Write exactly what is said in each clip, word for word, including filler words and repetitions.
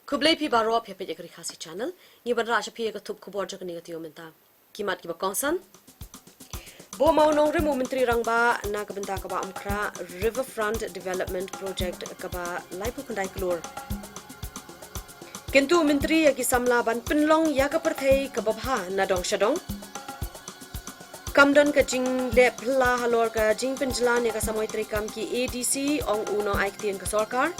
Khublei phi baroh, phi peit ïa ka Ri Khasi Channel. Ngi ban rah sha phi ïa ka thup khubor jong kane ka taïew mynta. Ki mat kiba kongsan. Buh mawnongrim u Myntri Rangbah na ka bynta ka Wah Umkhrah Riverfront Development Project kaba laiphew khyndai klur. Kyntu u Myntri ïa ki samla ban pynlong ïa ka pyrthei kaba bha na dong sha dong. Kam don ka jingleh phylla halor ka jingpynjlan ïa ka samoi treikam ki A D C, ong u nongai ktien ka sorkar.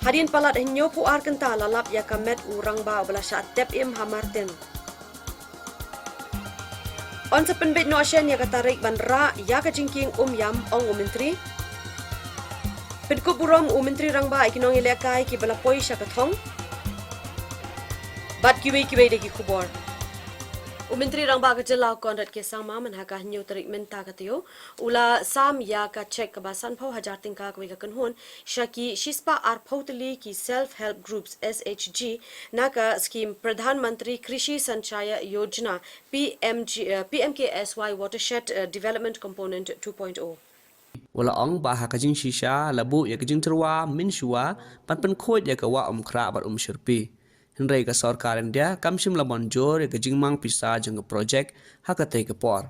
Hadien palat hynñiewphew ar kynta la lap ïa ka met u rangbah uba la shah tep im ha Martin. Yn sa pynbeit noh shen ïa ka tarik ban rah ïa ka jingkieng Umïam, ong u Myntri. Pynkup burom u Myntri Rangbah ïa ki nongïalehkai kiba la poi sha ka thong. Bad kiwei kiwei de ki khubor. U Myntri Rangbah ka jylla u Conrad K Sangma mynha ka hynñiew tarik mynta ka taïew u la sam ïa ka cheque kaba sanphew hajar tyngka kawei ka kynhun sha ki shispah arphew tylli ki Self Help Groups, S H G, na ka skim Pradhan Mantri Krishi Sanchaya Yojana, P M G, eh, P M K S Y Watershed, eh, Development Component two point oh. U la ong ba ha ka jingshisha la buh ïa ka jingtyrwa mynshuwa ban pynkhuid ïa ka Wah Umkhrah bad Umshyrpi. Hynrei ka sorkar India kam shym la mynjur ïa ka jingmang pisa jong ka projek ha katei ka por.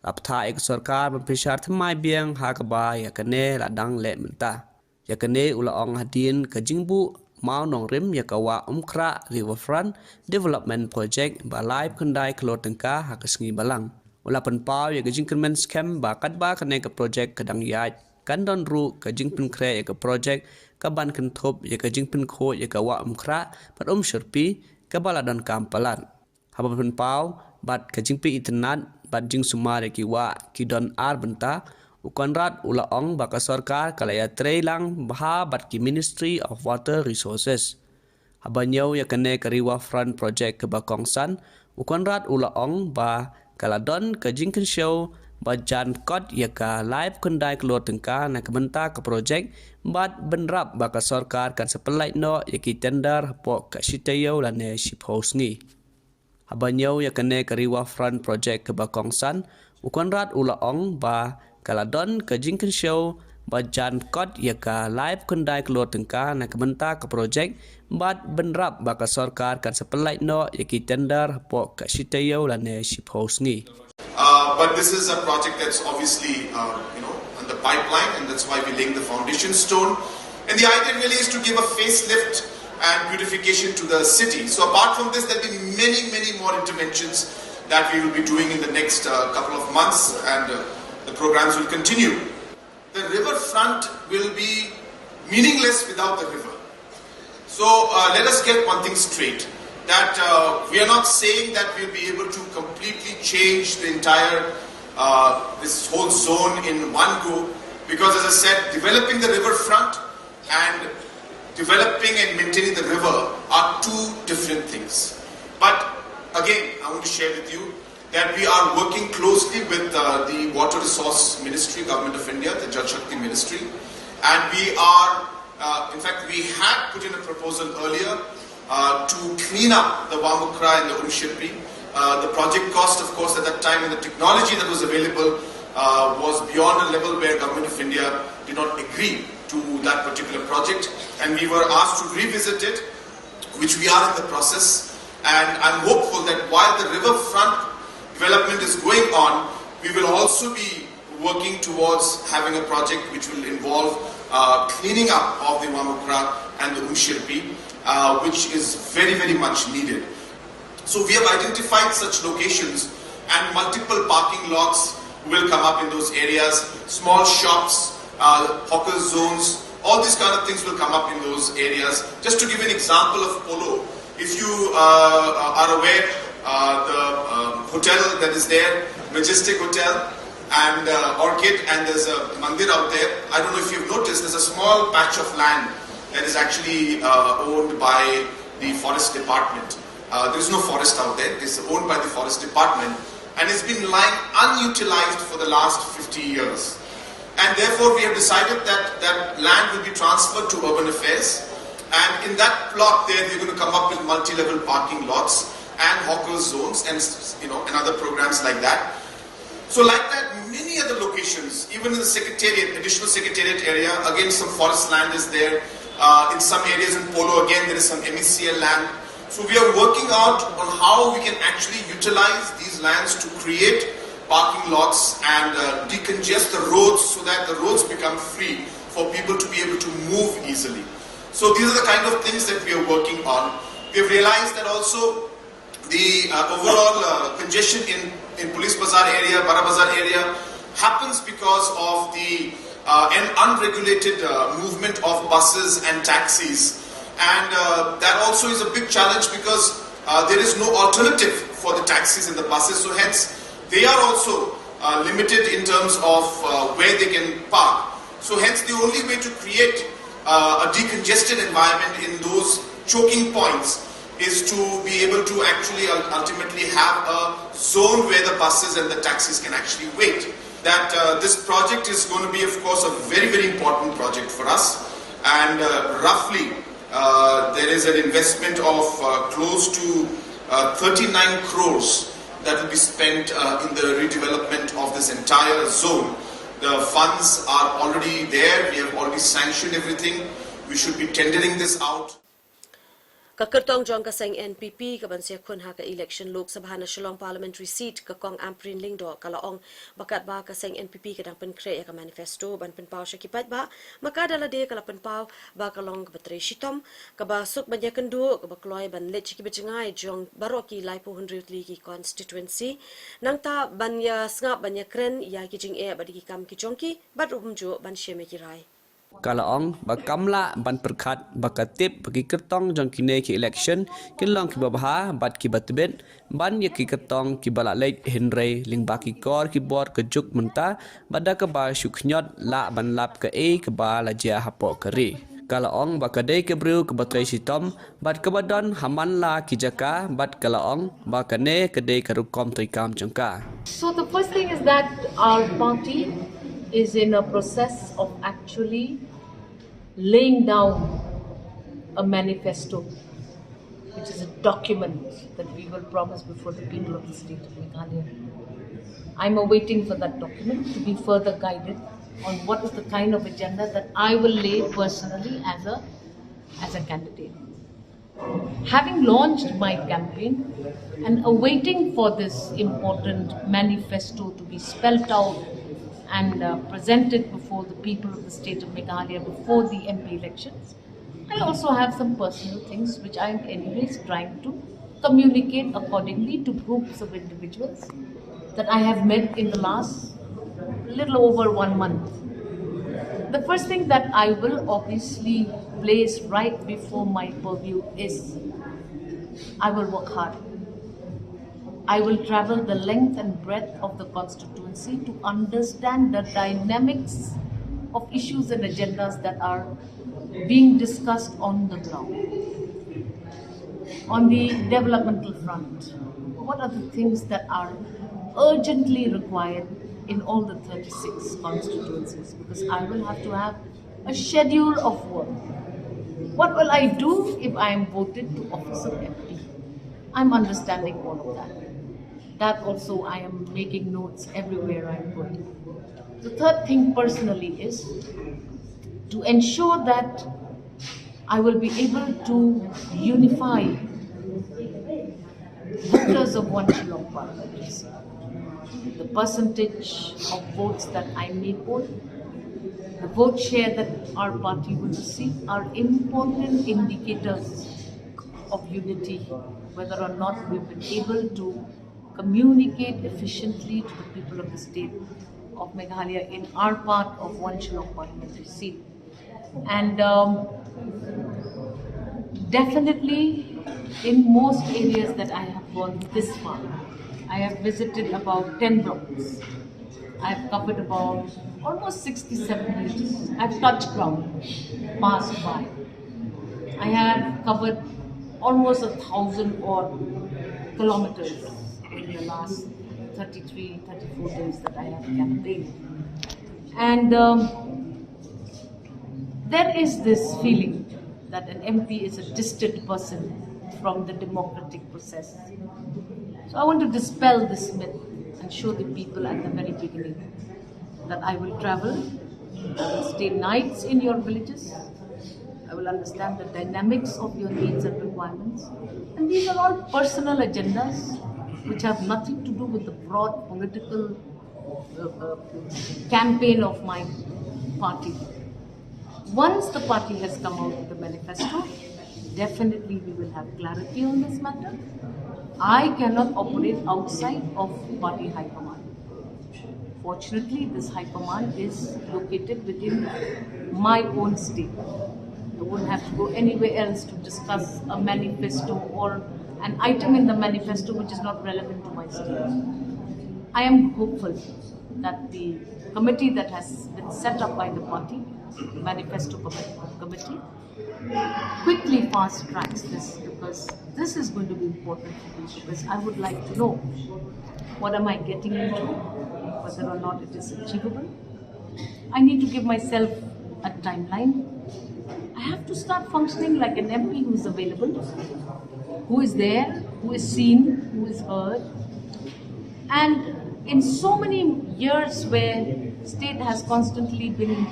La bthah ïa ka sorkar ban pynshai thymmai biang ha kaba ïa kane la dang leh mynta. Ïa kane u la ong hadien ka jingbuh mawnongrim ïa ka Wah Umkhrah Riverfront Development Project ba laiphew khyndai klur tyngka ha ka sngi Balang. U la pynpaw ïa ka jingkyrmen skhem ba katba kane ka projek ka dang ïaid, kan don ruh ka jingpynkhreh ïa ka projek kaban kynthup ïa ka jingpynkhuid ïa ka Wah Umkhrah bad Umshyrpi kaba la donkam palat. Haba pynpaw bad ka jingpeit itynnad bad jingsumar ïa ki wah ki don ar bynta, u Conrad u la ong ba ka sorkar ka la ïatrei lang bha bad ki Ministry of Water Resources. Haba ñiew ïa kane ka Riverfront Project kaba kongsan, u Conrad u la ong ba ka la don ka jingkynshew ba jan kot ïa ka laiphew khyndai klur tyngka na ka bynta ka projek bad bynrap ba ka sorkar kan sa pynlait noh ïa ki tender hapoh ka shi taïew lane shiphew sngi. Haba ñiew ïa kane ka Riverfront Project kaba kongsan, u Conrad u la ong ba ka la don ka jingkynshew ba jan kot ïa ka laiphew khyndai klur tyngka na ka bynta ka projek bad bynrap ba ka sorkar kan sa pynlait noh ïa ki tender hapoh ka shi taïew lane shiphew sngi. Uh, but this is a project that's obviously, uh, you know, on the pipeline, and that's why we're laying the foundation stone. And the idea really is to give a facelift and beautification to the city. So apart from this, there'll be many, many more interventions that we will be doing in the next, uh, couple of months, and, uh, the programs will continue. The riverfront will be meaningless without the river. So, uh, let us get one thing straight, that, uh, we are not saying that we'll be able to completely change the entire, uh, this whole zone in one go, because, as I said, developing the riverfront and developing and maintaining the river are two different things. But again, I want to share with you that we are working closely with, uh, the Water Resource Ministry, Government of India, the Jal Shakti Ministry, and we are, uh, in fact, we had put in a proposal earlier, uh, to clean up the Wah Umkhrah and the Umshyrpi. Uh, the project cost, of course, at that time, and the technology that was available, uh, was beyond a level where Government of India did not agree to that particular project, and we were asked to revisit it, which we are in the process. And I'm hopeful that while the riverfront development is going on, we will also be working towards having a project which will involve, uh, cleaning up of the Wah Umkhrah and the Umshyrpi, uh, which is very, very much needed. So we have identified such locations, and multiple parking lots will come up in those areas, small shops, uh, hawker zones, all these kind of things will come up in those areas. Just to give an example of Polo, if you, uh, are aware, uh, the, um, hotel that is there, Majestic Hotel, and, uh, Orchid, and there's a mandir out there. I don't know if you've noticed, there's a small patch of land that is actually, uh, owned by the forest department. Uh, there is no forest out there. It's owned by the forest department, and it's been lying unutilized for the last fifty years. And therefore, we have decided that that land will be transferred to urban affairs. And in that plot there, we're going to come up with multi-level parking lots and hawker zones and, you know, and other programs like that. So like that, many other locations, even in the secretariat, additional secretariat area, again, some forest land is there. Uh, in some areas in Polo, again, there is some M E C L land. So we are working out on how we can actually utilize these lands to create parking lots and uh, decongest the roads so that the roads become free for people to be able to move easily. So these are the kind of things that we are working on. We have realized that also the uh, overall uh, congestion in, in Police Bazar area, Bara Bazar area happens because of the uh, an unregulated uh, movement of buses and taxis. And uh, that also is a big challenge because uh, there is no alternative for the taxis and the buses. So hence, they are also uh, limited in terms of uh, where they can park. So hence, the only way to create uh, a decongested environment in those choking points is to be able to actually ul- ultimately have a zone where the buses and the taxis can actually wait. That uh, this project is going to be, of course, a very, very important project for us. And uh, roughly, uh, there is an investment of uh, close to uh, thirty-nine crores that will be spent uh, in the redevelopment of this entire zone. The funds are already there. We have already sanctioned everything. We should be tendering this out. Ka kyrtong jong ka seng N P P ka ban sa ïakhun ha ka election Lok Sabha na Shillong Parliamentary Seat, ka Kong Ampareen Lyngdoh, ka la ong ba katba ka seng N P P ka dang pynkhreh ïa ka manifesto ban pynpaw sha ki paidbah, ma ka da lade ka la pynpaw ba ka long kaba trei shitom, kaba suk ban ïakynduh, kaba kloi ban leit sha kiba jngai jong baroh ki laiphew hynriew tylli ki constituency. Nangta ban ïasngap, ban ïakren ïa ki jingeh bad ïa ki kam ki jong ki, bad ruh kumjuh ban shim ïa ki rai. Ka la ong ba kam lah ban pyrkhat ba ka tip ba ki kyrtong jong kine ki election kin long kiba bha bad kiba tbit ban ïa ki kyrtong kiba la leit, hynrei lyngba ki kor ki bor ka juk mynta, bad da kaba shu khñiot lah ban lap kaei kaba la jia hapoh ka ri. Ka la ong ba ka dei ka briew kaba trei shitom bad kaba don ha man la ki jaka, bad ka la ong ba kane ka dei ka rukom treikam jong ka. So the first thing is that our party is in a process of actually laying down a manifesto, which is a document that we will promise before the people of the state of Meghalaya. I'm awaiting for that document to be further guided on what is the kind of agenda that I will lay personally as a as a candidate. Having launched my campaign and awaiting for this important manifesto to be spelt out and uh, presented before the people of the state of Meghalaya before the M P elections, I also have some personal things which I am anyways trying to communicate accordingly to groups of individuals that I have met in the last little over one month. The first thing that I will obviously place right before my purview is I will work hard. I will travel the length and breadth of the constituency to understand the dynamics of issues and agendas that are being discussed on the ground. On the developmental front, what are the things that are urgently required in all the thirty-six constituencies? Because I will have to have a schedule of work. What will I do if I am voted to office of M P? I'm understanding all of that. That also, I am making notes everywhere I'm going. The third thing personally is to ensure that I will be able to unify voters of one Shillong Parliament. The percentage of votes that I may poll, the vote share that our party will receive are important indicators of unity, whether or not we've been able to communicate efficiently to the people of the state of Meghalaya in our part of one Shillong parliamentary seat. And um, definitely, in most areas that I have gone this far, I have visited about ten blocks. I've covered about almost sixty-seven villages. I've touched ground, passed by. I have covered almost a thousand odd kilometers in the last thirty-three, thirty-four days that I have campaigned. And um, there is this feeling that an M P is a distant person from the democratic process. So I want to dispel this myth and show the people at the very beginning that I will travel, I will stay nights in your villages, I will understand the dynamics of your needs and requirements. And these are all personal agendas which have nothing to do with the broad political uh, uh, campaign of my party. Once the party has come out with a manifesto, definitely we will have clarity on this matter. I cannot operate outside of party high command. Fortunately, this high command is located within my own state. I won't have to go anywhere else to discuss a manifesto or an item in the manifesto which is not relevant to my state. I am hopeful that the committee that has been set up by the party, manifesto committee, quickly fast tracks this, because this is going to be important for me, because I would like to know what am I getting into, whether or not it is achievable. I need to give myself a timeline. I have to start functioning like an M P who is available, who is there, who is seen, who is heard. And in so many years where state has constantly been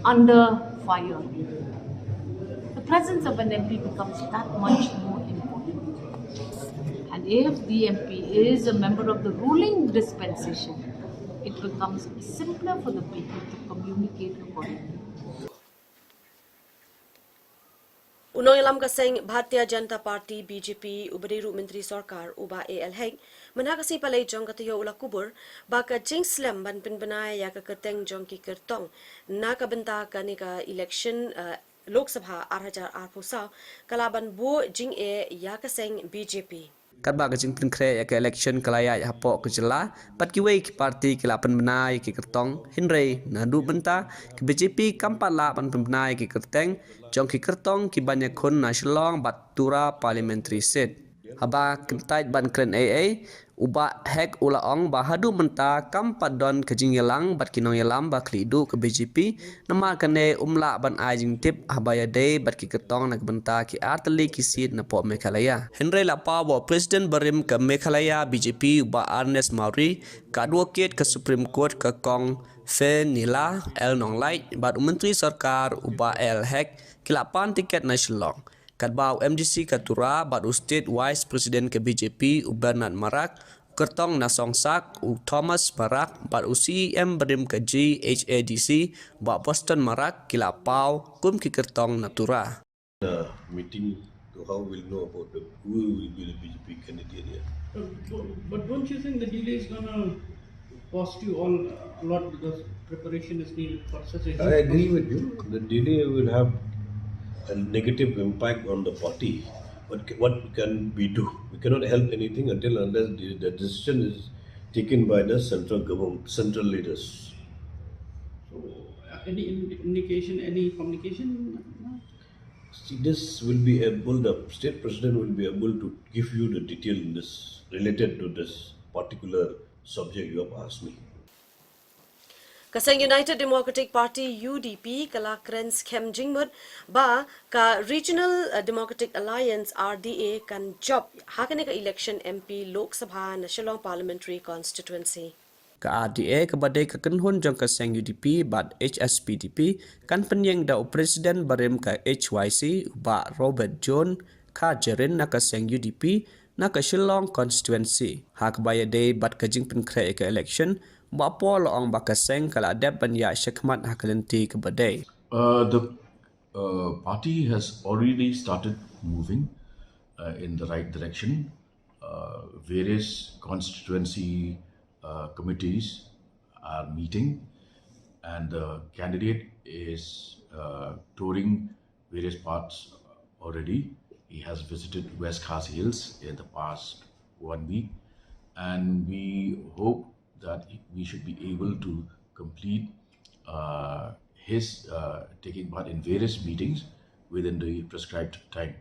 under fire, the presence of an M P becomes that much more important. And if the M P is a member of the ruling dispensation, it becomes simpler for the people to communicate accordingly. U nongïalam ka seng Bharatiya Janata Party, B J P, uba dei ruh Myntri Sorkar, u Bah A L Hek, mynha ka sngi Palei jong ka taïew u la kubur ba ka jingslem ban pynbna ïa ka kyrteng jong ki kyrtong na ka bynta kane ka election, eh, Lok Sabha ar hajar arphew saw ka la ban buh jingeh ïa ka seng B J P. Katba ka jingpynkhreh ïa ka election ka la ïaid hapoh ka jylla bad kiwei ki party ki la pynbna ïa ki kyrtong, hynrei naduh mynta ka B J P kam pat lah ban pynbna ïa ki kyrteng jong ki kyrtong ki ban ïakhun na Shillong bad Tura Parliamentary Seat. Haba kyntait ban kren ei ei, u Bah Hek u la ong ba haduh mynta kam pat don ka jingïalang bad ki nongïalam ba khlieh duh ka B J P, namar kane um lah ban ai jingtip haba ïadei bad ki kyrtong na ka bynta ki ar tylli ki seat napoh Meghalaya. Hynrei la paw ba u President barim ka Meghalaya B J P u Bah Ernest Mawrie, ka Advocate ka Supreme Court ka Kong Fenella L Nonglait bad u Myntri Sorkar u Bah A L Hek ki la pan tiket na Shillong. Katba u M D C ka Tura bad u State Vice President ka B J P u Bernard Marak, u kyrtong na Songsak u Thomas Marak bad u C E M barim ka G H A D C u Bah Boston Marak ki la paw kum ki kyrtong na Tura. Uh, meeting to how we'll know about the who will be the B J P candidate here. Uh, but don't you think the delay is gonna cost you all a lot because preparation is needed for such a huge I agree with you. The delay will have a negative impact on the party. But ca- what can we do? We cannot help anything until unless the, the decision is taken by the central government, central leaders. So, uh, any in- indication, any communication? See, this will be able, the state president will be able to give you the detail in this, related to this particular subject you have asked me. Ka seng United Democratic Party, U D P, ka la kren skhem jingmut ba ka Regional, uh, Democratic Alliance, R D A, kan jop ha kane ka election M P Lok Sabha na Shillong Parliamentary Constituency. Ka R D A, kaba dei ka kynhun jong ka seng U D P bad H S P D P, kan pynïeng da u President barim ka H Y C, u Bah Robert John Kharjahrin, na ka seng U D P na ka Shillong Constituency. Ha kaba ïadei bad ka jingpynkhreh ïa ka election, u Bah Paul u la ong ba ka seng ka la dep ban ïaid shakhmat ha ka lynti kaba dei. Uh, the uh, party has already started moving uh, in the right direction. Uh, various constituency uh, committees are meeting, and the candidate is uh, touring various parts already. He has visited West Khasi Hills in the past one week, and we hope that we should be able to complete uh, his uh, taking part in various meetings within the prescribed time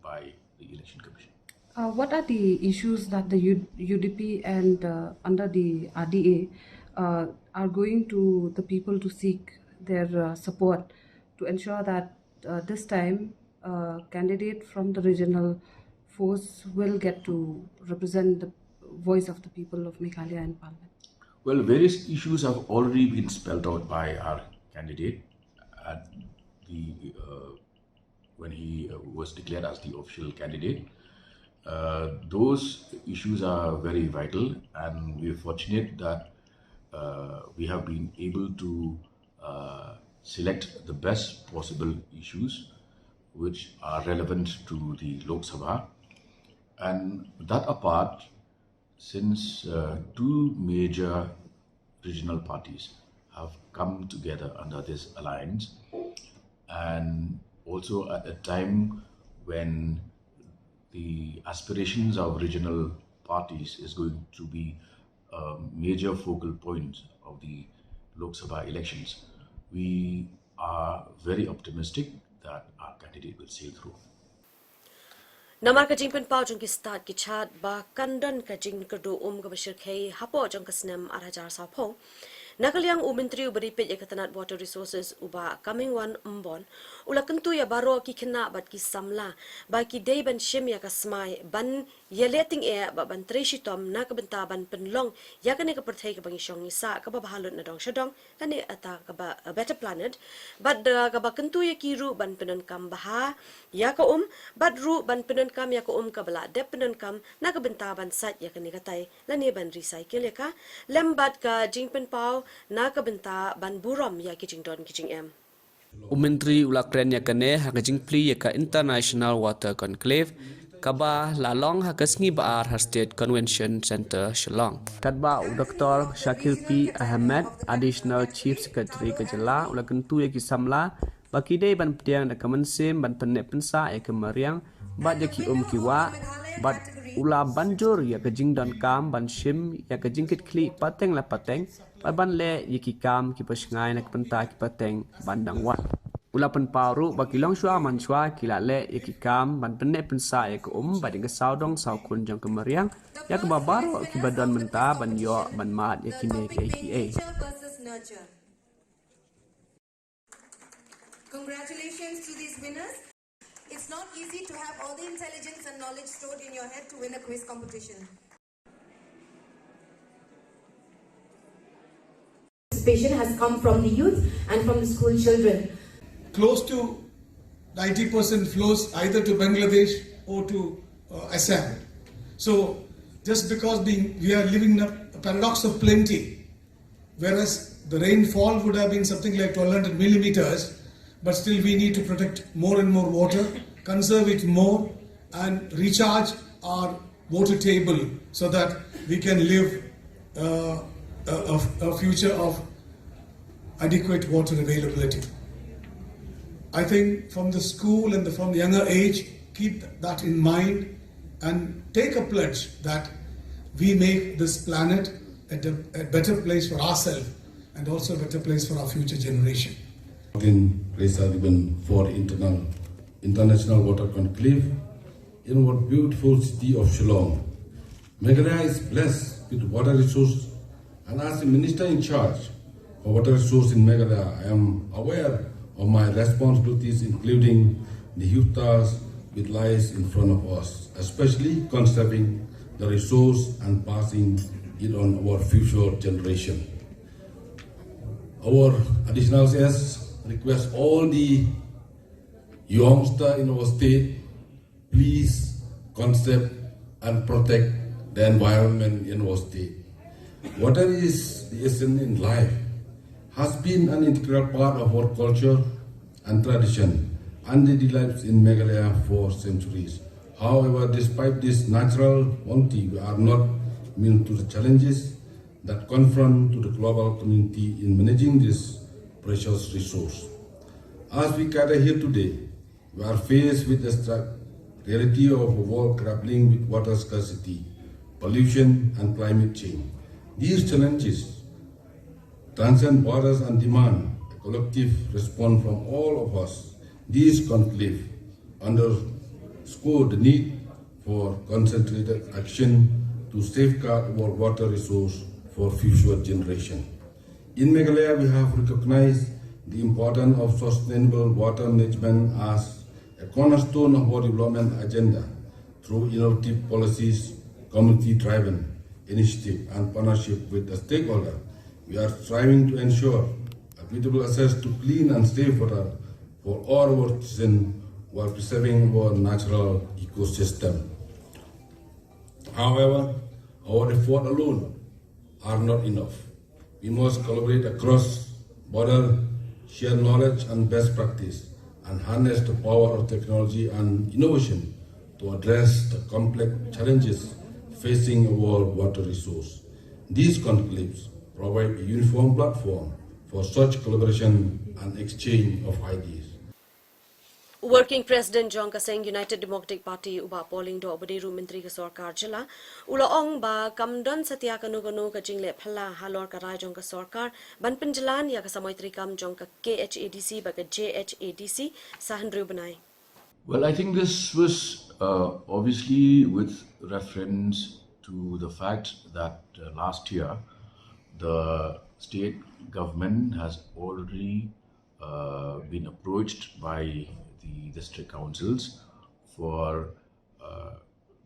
by the Election Commission. Uh, what are the issues that the U- UDP and uh, under the RDA uh, are going to the people to seek their uh, support to ensure that uh, this time a candidate from the regional force will get to represent the voice of the people of Meghalaya in Parliament? Well, various issues have already been spelled out by our candidate at the uh, when he uh, was declared as the official candidate. Uh, those issues are very vital, and we're fortunate that uh, we have been able to uh, select the best possible issues which are relevant to the Lok Sabha. And that apart, since uh, two major regional parties have come together under this alliance, and also at a time when the aspirations of regional parties is going to be a major focal point of the Lok Sabha elections, we are very optimistic that our candidate will sail through. Namar ka jingpynpaw jong ki stad ki chad ba kan don ka jingkyrduh um kaba shyrkhei hapoh jong ka snem ar hajar sawphew. Na ka liang u Myntri uba dei peit ïa ka tnat Water Resources u Bah Comingone Ymbon u la kyntu ïa baroh ki khynnah bad ki samla ba ki dei ban shim ïa ka smai ban ïaleh tyngeh bad ban trei shitom na ka bynta ban pynlong ïa kane ka pyrthei kaba ngi shong ngi sah kaba bha lut na dong sha dong, kane kata kaba A Better Planet, bad da kaba kyntu ïa ki ruh ban pyndonkam bha ïa ka um, bad ruh ban pyndonkam ïa ka um kaba la dep pyndonkam na ka bynta ban sait ïa kane katai lane ban recycle ïa ka, lem bad ka jingpynpaw na ka bynta ban burom ïa ki jingdon ki jingem. U Myntri u la kren ïa kane ha ka jingplie ïa ka International Water Conclave kaba la long ha ka sngi ba ar ha State Convention Centre Shillong. Katba u Doctor Shakil P Ahmed, Additional Chief Secretary ka jylla, u la kyntu ïa ki samla ba ki dei ban pdiang da ka mynsiem ban pynneh pynsah ïa ka mariang bad ïa ki um ki wah, bad u la banjur ïa ka jingdonkam ban shim ïa ka jingkitkhlieh pateng la pateng bad ban leh ïa ki kam kiba shngaiñ na ka bynta ki pateng ban dang wan. U la pynpaw ruh ba ki longshuwa manshuwa ki la leh ïa ki kam ban pynneh pynsah ïa ka um bad ïa ka sawdong sawkun jong ka mariang, ïa kaba baroh kiba don mynta ban ïoh ban mad ïa kine kiei kiei. Congratulations to these winners. It's not easy to have all the intelligence and knowledge stored in your head to win a quiz competition. Participation has come from the youth and from the school children. Close to ninety percent flows either to Bangladesh or to uh, Assam. So, just because being, we are living in a paradox of plenty, whereas the rainfall would have been something like twelve hundred millimeters, but still we need to protect more and more water, conserve it more, and recharge our water table so that we can live uh, a, a, a future of adequate water availability. I think from the school and the, from the younger age, keep that in mind and take a pledge that we make this planet a, a better place for ourselves and also a better place for our future generation. Martin Raisa Ribbon for Internal, International Water Conclave in our beautiful city of Shillong. Meghalaya is blessed with water resources, and as the minister in charge for water resource in Meghalaya, I am aware of my responsibilities, including the huge task which lies in front of us, especially conserving the resource and passing it on our future generation. Our additional C S requests all the youngster in our state, please conserve and protect the environment in our state. Water is the essence in life, has been an integral part of our culture and tradition and daily lives in Meghalaya for centuries. However, despite this natural bounty, we are not immune to the challenges that confront to the global community in managing this precious resource. As we gather here today, we are faced with the stark reality of a world grappling with water scarcity, pollution, and climate change. These challenges transcend borders and demand a collective response from all of us. This conclave underscore the need for concentrated action to safeguard our water resource for future generation. In Meghalaya, we have recognized the importance of sustainable water management as a cornerstone of our development agenda through innovative policies, community-driven initiative, and partnership with the stakeholder. We are striving to ensure equitable access to clean and safe water for all our citizens while preserving our natural ecosystem. However, our effort alone are not enough. We must collaborate across border, share knowledge and best practice, and harness the power of technology and innovation to address the complex challenges facing our water resource. These conclaves provide a uniform platform for such collaboration and exchange of ideas. Working President jong ka seng United Democratic Party u Bah Paul Lyngdoh uba dei ruh Myntri ka Sorkar Jylla u la ong ba kam don satia kano kano ka jingleh phylla halor ka rai jong ka sorkar ban pynjlan ïa ka samoi treikam jong ka K H A D C bad ka J H A D C sa hynriew bnai. Well, I think this was uh, obviously with reference to the fact that uh, last year the state government has already uh, been approached by the district councils for uh,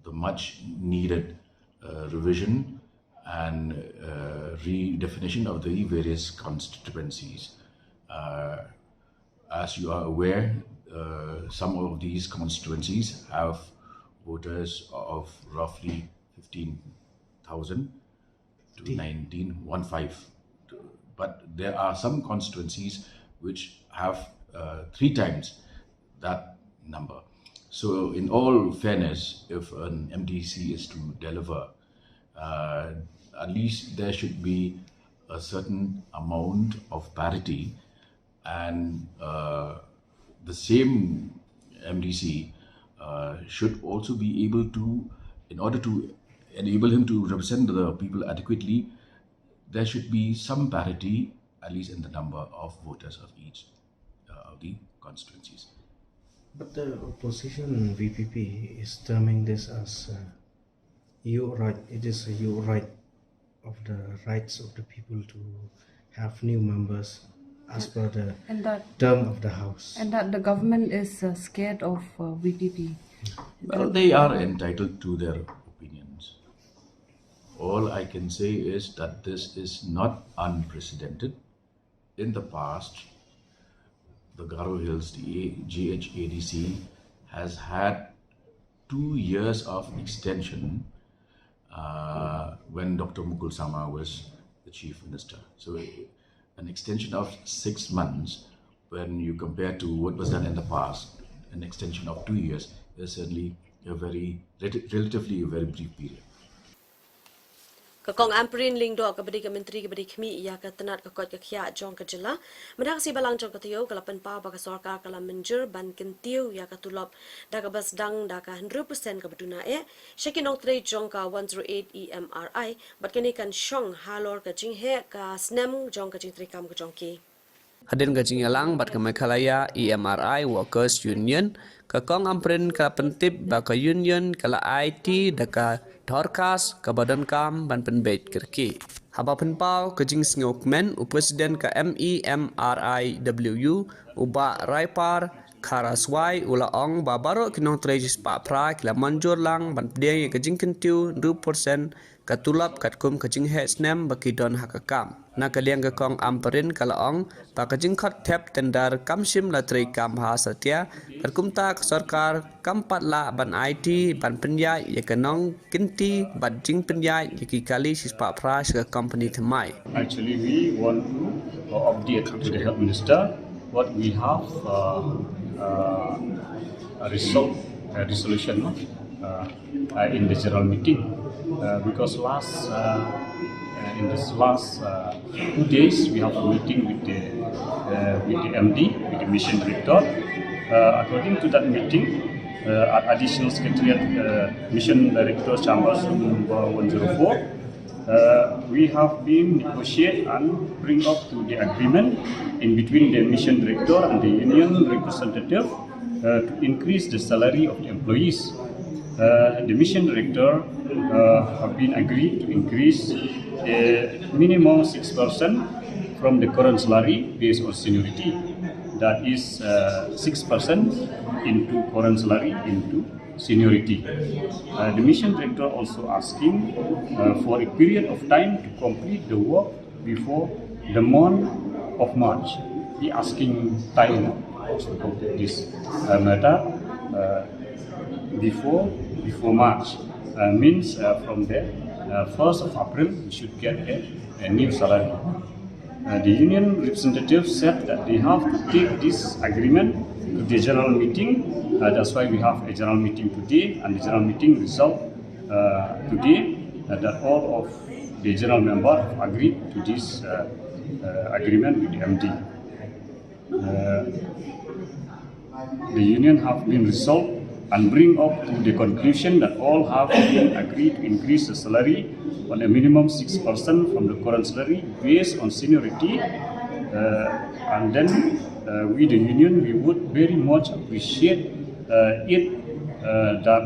the much needed uh, revision and uh, redefinition of the various constituencies. Uh, as you are aware, uh, some of these constituencies have voters of roughly fifteen thousand to nineteen, one five. But there are some constituencies which have uh, three times that number. So, in all fairness, if an M D C is to deliver, uh, at least there should be a certain amount of parity, and uh, the same M D C uh, should also be able to, in order to enable him to represent the people adequately, there should be some parity, at least in the number of voters of each uh, of the constituencies. But the opposition, V P P, is terming this as uh, your right. It is your right of the rights of the people to have new members as per the And that term of the house. and that the government is uh, scared of uh, V P P. Well, they are entitled to their opinions. All I can say is that this is not unprecedented. In the past, the Garo Hills, the A- G H A D C, has had two years of extension uh, when Doctor Mukul Sangma was the chief minister. So, an extension of six months, when you compare to what was done in the past, an extension of two years is certainly a very, rel- relatively a very brief period. Ka Kong Ampareen Lyngdoh kaba dei ka Myntri kaba dei khmih ïa ka tnat ka koit ka khiah jong ka jylla mynta ka sngi Balang jong ka taïew ka la pynpaw ba ka sorkar ka la mynjur ban kyntiew ïa ka tulop da kaba sdang da ka hynriew percent kaba duna eh sha ki nongtrei jong ka one zero eight E M R I bad kane kan shong halor ka jingheh ka snem jong ka jingtreikam ka jong ki. Hadien ka jingïalang bad ka Meghalaya E M R I Workers Union, ka Kong Ampareen ka la pyntip ba ka Union ka la aiti da ka dorkhas kaba donkam ban pynbeit kyrkieh. Haba pynpaw ka jingsngew kmen u President ka M E M R I W U u Bah Raipar Kharaswai u la ong ba baroh ki nongtrei shispah phra ki la mynjur lang ban pdiang ïa ka jingkyntiew hynriew percent ka tulop katkum ka jingheh snem ba ki don ha ka kam. Na ka liang ka Kong Ampareen ka la ong ba ka jingkhot thep tender kam shym la treikam bha satia bad kumta ka sorkar kam pat lah ban aiti ban pynïaid ïa ka nongkynti bad jingpynïaid ïa ki kali shispah phra sha ka kompani thymmai. Actually, we want to uh, update to the health minister what we have uh, uh, a result, a resolution, no? Uh, uh, in the general meeting uh, because last uh, uh, in this last uh, two days we have a meeting with the uh, with the M D, with the mission director. Uh, according to that meeting, uh, at Additional Secretariat, uh, Mission Director Chambers Room number one zero four, uh, we have been negotiate and bring up to the agreement in between the mission director and the union representative uh, to increase the salary of the employees. Uh, the mission director uh, have been agreed to increase the minimum six percent from the current salary based on seniority. That is uh, six percent into current salary into seniority. Uh, the mission director also asking uh, for a period of time to complete the work before the month of March. He asking time. This uh, matter uh, before before March uh, means uh, from the uh, first of April we should get a, a new salary. Uh, the union representatives said that they have to take this agreement to the general meeting. Uh, that's why we have a general meeting today, and the general meeting result uh, today uh, that all of the general member have agreed to this uh, uh, agreement with the M D. Uh, the union have been resolved and bring up to the conclusion that all have been agreed to increase the salary on a minimum six percent from the current salary based on seniority. Uh, and then uh, we, the union, we would very much appreciate uh, it uh, that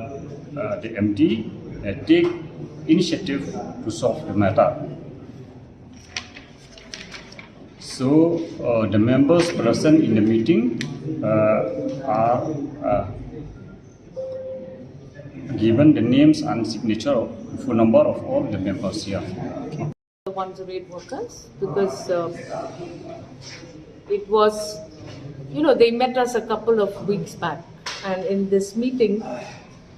uh, the M D uh, take initiative to solve the matter. So uh, the members present in the meeting uh, are uh, given the names and signature of phone number of all the members here. The ones who raid workers because uh, it was, you know, they met us a couple of weeks back, and in this meeting,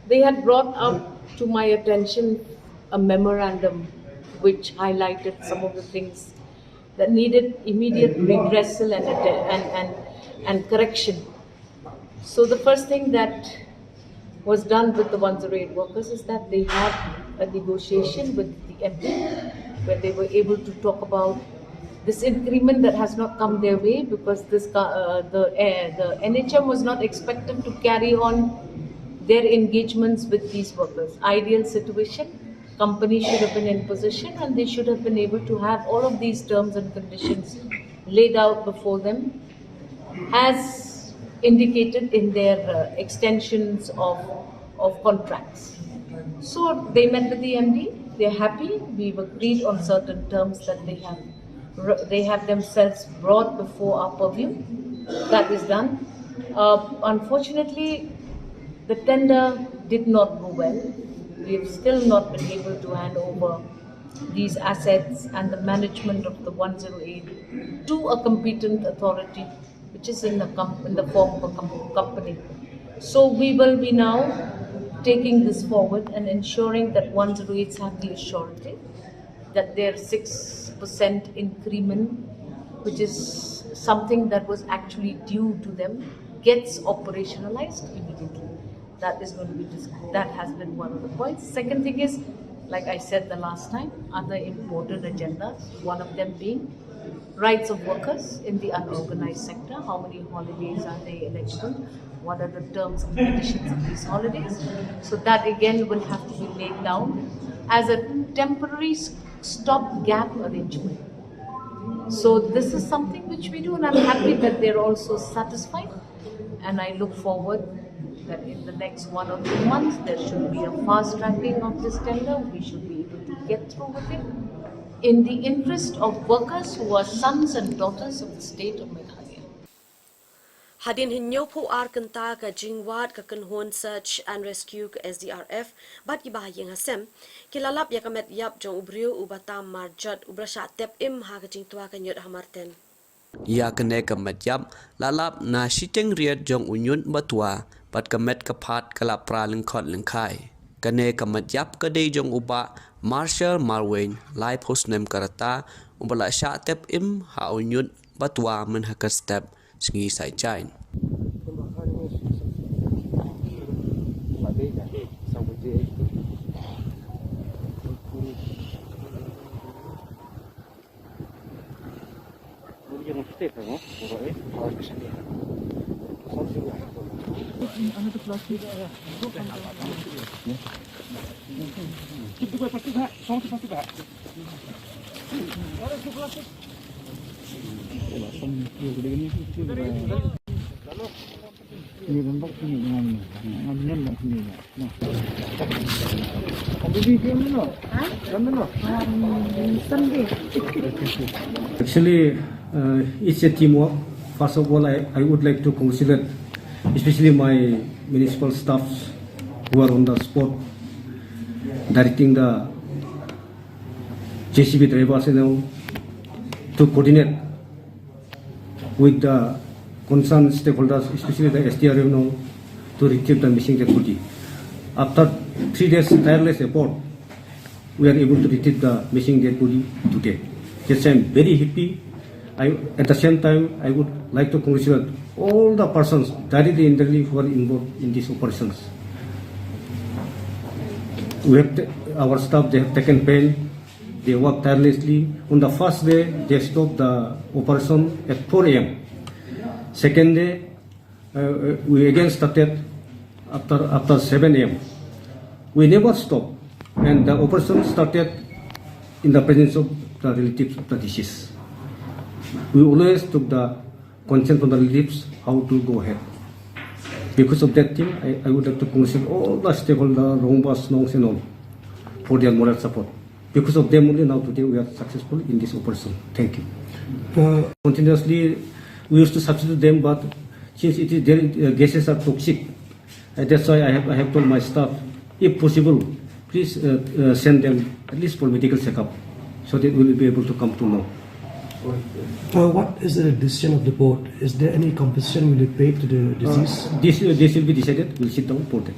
they had brought up to my attention a memorandum which highlighted some of the things that needed immediate redressal and atten- and and and correction. So the first thing that was done with the ones who raid workers is that they had a negotiation with the M D where they were able to talk about this increment that has not come their way because this uh, the uh, the N H M was not expected to carry on their engagements with these workers. Ideal situation, company should have been in position and they should have been able to have all of these terms and conditions laid out before them as indicated in their uh, extensions of, of contracts. So they met with the M D, they're happy, we've agreed on certain terms that they have, they have themselves brought before our purview. That is done. Uh, unfortunately, the tender did not go well. We've still not been able to hand over these assets and the management of the one zero eight to a competent authority which is in the com- in the form of a com- company. So we will be now taking this forward and ensuring that one zero eights have the assurity that their six percent increment, which is something that was actually due to them, gets operationalized immediately. That is going to be dis- that has been one of the points. Second thing is, like I said the last time, other important agendas, one of them being rights of workers in the unorganized sector. How many holidays are they eligible? What are the terms and conditions of these holidays? So that again will have to be laid down as a temporary s- stopgap arrangement. So this is something which we do, and I'm happy that they're also satisfied. And I look forward that in the next one or two months there should be a fast tracking of this tender. We should be able to get through with it in the interest of workers who are sons and daughters of the state of Meghalaya. Hadien hynñiewphew ar kynta ka jingwad ka kynhun search and rescue ka S D R F bad ki bahaïing hasem ki la lap ïa ka met ïap jong u briew uba tam marjot uba la shah tep im ha ka jingtwa ka ñiut ha Marten. Ïa kane ka met ïap la lap na shiteng riat jong u ñiut ba twa bad ka met ka phad ka la pra lyngkhot lyngkhai. Kane ka met ïap ka dei jong u bah Marshall Marwein, laiphew snem ka rta, uba la shah tep im ha u ñiut ba twa mynha ka step sngi Saitjaiñ. Actually, uh, it's a teamwork. First of all, I, I would like to congratulate especially my municipal staffs who are on the spot directing the J C B drivers, you know, to coordinate with the concerned stakeholders, especially the S D R M, to retrieve the missing dead body. After three days tireless effort, we are able to retrieve the missing dead body today. Yes, I'm very happy. I, at the same time, I would like to congratulate all the persons directly and indirectly who are involved in these operations. We have ta- our staff, they have taken pain. They worked tirelessly. On the first day, they stopped the operation at four a m. Second day, uh, uh, we again started after after seven a m. We never stopped, and the operation started in the presence of the relatives of the deceased. We always took the consent from the relatives how to go ahead. Because of that thing, I, I would like to congratulate all the stakeholders, Rongbas, Nongs and all, for their moral support. Because of them only now today we are successful in this operation. Thank you. Uh, Continuously, we used to substitute them, but since it is their uh, gases are toxic, uh, that's why I have I have told my staff, if possible, please uh, uh, send them at least for medical checkup, so that we will be able to come to know. Uh, what is the decision of the board? Is there any compensation will be paid to the deceased? Uh, this uh, this will be decided. We'll sit down for that.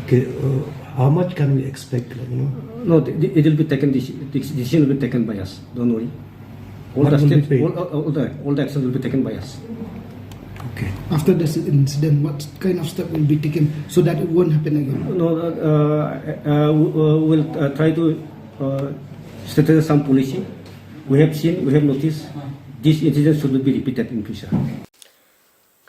Okay, uh, how much can we expect? Like, you know, No, the, the, it will be taken. This, this decision will be taken by us. Don't worry. All What the will be steps, paid? all, all, all the all the action will be taken by us. Okay. After this incident, what kind of step will be taken so that it won't happen again? No, uh, uh, uh, we- uh, we'll uh, try to uh, strengthen some policy. We have seen, we have noticed this incident should not be repeated in future.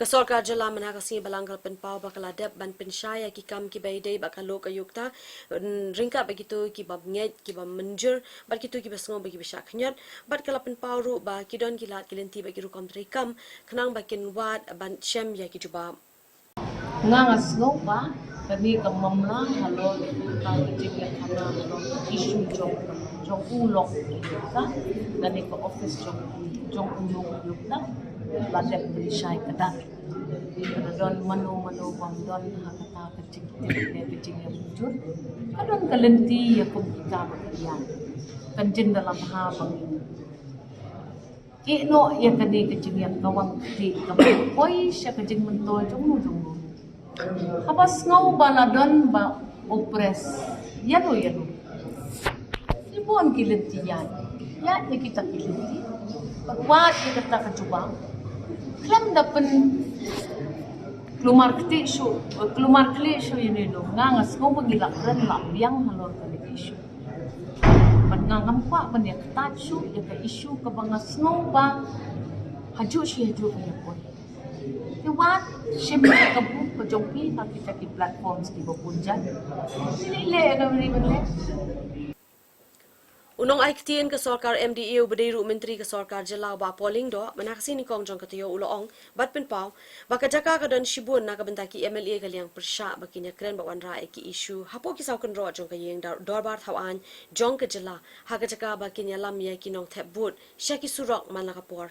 Ka sorkar jylla mynha ka sngi Balang ka la pynpaw ba ka la dep ban pynshai ïa ki kam kiba ïadei bad ka lok ka yukta, ryngkat bad kito kiba ngeit, kiba mynjur bad kito kiba sngew ba kiba shah khñiot, bad ka la pynpaw ruh ba ki don ki lad ki lynti bad ki rukom treikam khnang ba kin wad ban shem ïa ki jubab. Nga nga sngew ba kane ka mamla halor ka jingïakhana halor ka issue jong jong u lok ka kane ka office jong jong u lok ka la dep pynshai ka dak. Ka don mano mano bym don ha kata ka jingtip ne ka jingïamynjur. Ka don ka lynti ïa kum kita ba ka ïa kan jin dalam ha ba ngi Ki noh ïa kane ka jingïakawang kti kaba poi sha ka jingmyntoi jong u jong u. Haba sngew ba la don ba oppress ïa u ïa u. Ki bun ki lynti ïaid ïaid ïa kita ki lynti. Wat ïa kata ka jubab khlem da pyn klumar kti shuh, klumar kli shuh ïa u. Nga nga sngew ba ngi la kren la biang halor kane ka issue. Bad nga ngam kwah ban ïa kata shuh ïa ka issue kaba nga sngew ba hajuh shi hajuh ïa poi. Te wat shim ïa ka buk ka jong phi ha kita ki platforms kiba bun jait. Phi leh leh ka bri ban leh. U nongai ktien ka sorkar M D A uba dei ruh myntri ka sorkar jylla u Bah Paul Lyngdoh mynha ka sngi nyngkong jong ka taïew u la ong bad pynpaw ba ka jaka ka don shibun na ka bynta ki M L A ka liang pyrshah ba kin ïakren bad wanrah ïa ki issue hapoh ki saw kynroh jong ka ïing dorbar thaw aiñ jong ka jylla ha ka jaka ba kin ïalam ïa ki nongthep vote sha ki surok man la ka por.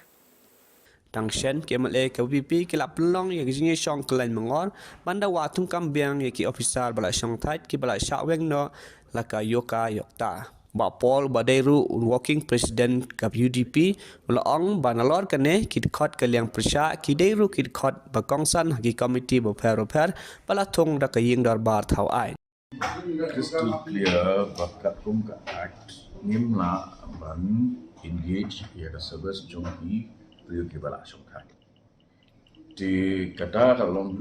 Tang shen ki M L A ka U D P ki la pynlong ïa ka jingïashong kylleng mangor ban da wad thungkam biang ïa ki officer ba la shongthait kiba la shah weng noh la ka ïoka ïokta. Bah Paul ba dei ruh u working president ka U D P u la ong ba nalor kane ki dkhot ka liang pyrshah ki dei ruh ki dkhot ba kongsan ha ki komiti bapher bapher ba la thung da ka ïing dorbar thaw aiñ. Crystal clear ba katkum ka act ngim lah ban engage ïa ka service jong ki briew kiba la shongthait. Te kata ka long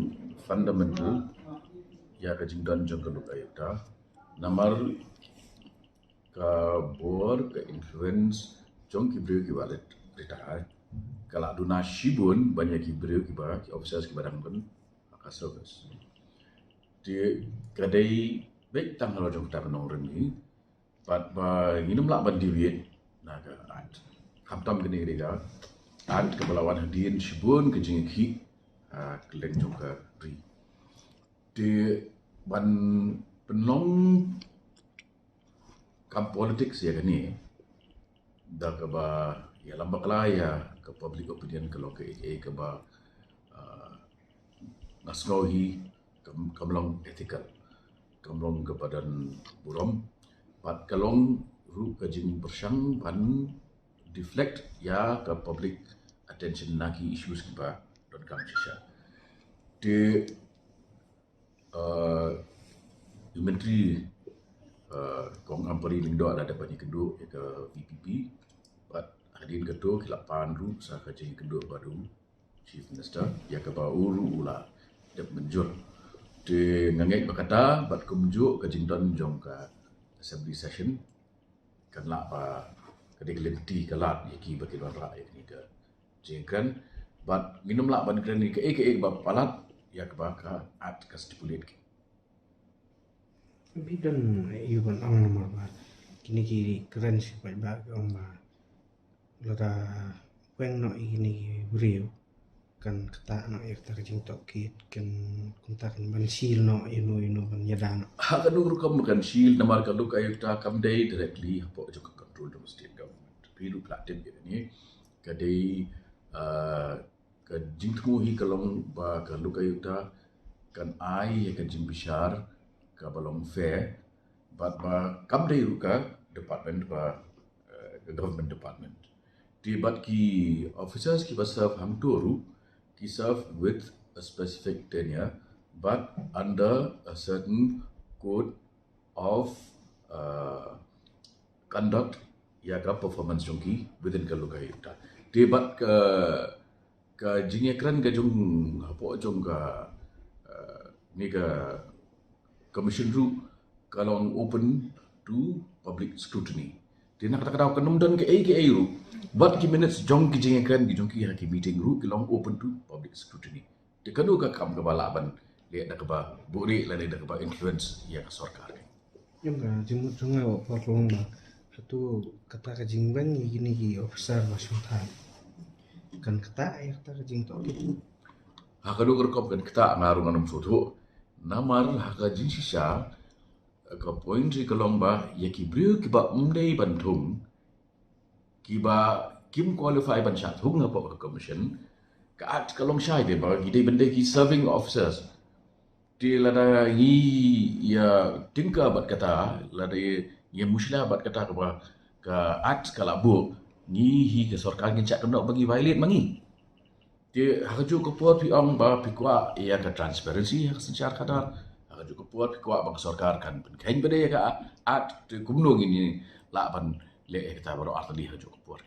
fundamental ïa ka jingdon jong ka lok ka ïokta. Namar ka bor ka influence jong ki briew kiba rit retire ka la duna shibun ban ïa ki briew kiba ki officers kiba dang don ha ka service. Te ka dei beit tang halor jong kata ka nongrim hi. Bad ba ngin ym lah ban deviate na ka act. Khamtam kane ka dei ka act kaba la wan hadien shibun ka jingïakhih ha kylleng jong ka ri. Te ban pynlong kam politics ïa kane da kaba ïalam bakla ïa ka public opinion ka long kaei kaei kaba, ah, nga sngew hi kam, kam long ethical, kam long kaba don burom bad ka long ruh ka jingpyrshang ban deflect ïa ka public attention na ki issues kiba donkam shisha. Te, uh, i Myntri, uh, Kong Ampareen Lyngdoh la dep ban ïakynduh ïa ka V P P, bad hadien kato ki la pan ruh sa ka jingïakynduh bad u Chief Minister ïa kaba u ruh u la dep mynjur. Te nga ngeit ba kata bad kumjuh ka jingdon jong ka assembly session kan lah ba ka dei ka lynti ka lad ïa ki ba ki wanrah ïa kane ka jingkren, bad ngin ym lah ban kren ïa kaei kaei ba palat ïa kaba ka Act ka stipulate ki. Phi don ïa ban ong namar ba kine ki kren shi paidbah ki ong ba lada pweng noh ïa kine ki briew kan ktah noh ïa kata ka jingtohkit, kan kumta kan ban shil noh ïa no ïa no ban ïada noh. Ha kano rukom kan shil namar ka Lok Ayukta kam dei directly hapoh jong ka control jong state government. Phi ruh phi la tip ïa kane, ka dei, uh, ka jingthmu hi ka long ba ka Lok Ayukta kan ai ïa ka jingbishar kaba long fair, bad ba kam dei ruh ka department ba, uh, ka government department. Te bad ki officers kiba serve hangto ruh ki serve with a specific tenure, but under a certain code of, uh, conduct ïa ka performance jong ki within ka Lok Ayukta. Te bad ka, ka jingïakren ka jong hapoh jong ka, uh, ne ka commission ruh ka long open to public scrutiny. Te na kata ka daw kan ym don kaei kaei ruh, bad ki minutes jong ki jingïakren ki jong ki ha ki meeting ruh ki long open to public scrutiny. Te kano ka kam kaba lah ban leh da kaba buhrieh lane da kaba influence ïa ka sorkar? Ïa ka jingmut jong nga, wat por ka long ba hato kata ka jingwan ïa kine ki officer ba shongthait kan ktah ïa kata ka jingtohkit? Ha kano ka rukom kan ktah, nga ruh ngan ym sngewthuh. Namar ha ka jingshisha ka point hi ka long ba ïa ki briew kiba ym dei ban thung, kiba kim qualify ban shah thung hapoh ka commission, ka Act ka long shai te ba ki dei ban dei ki serving officers. Te lada ngi ïa tyngka bad kata, lada ngi ïa mushlia bad kata kaba ka Act ka la buh, ngi hi ka sorkar ngin shah kynnoh ba ngi violate ma ngi. Te ha kajuh ka por phi ong ba phi kwah ïa ka transparency ha ka synshar khadar, ha kajuh ka por phi kwah ba ka sorkar kan pynkheiñ pat ïa ka Act, te kumno ngin ïa lah ban leh ïa kata baroh artylli ha kajuh ka por?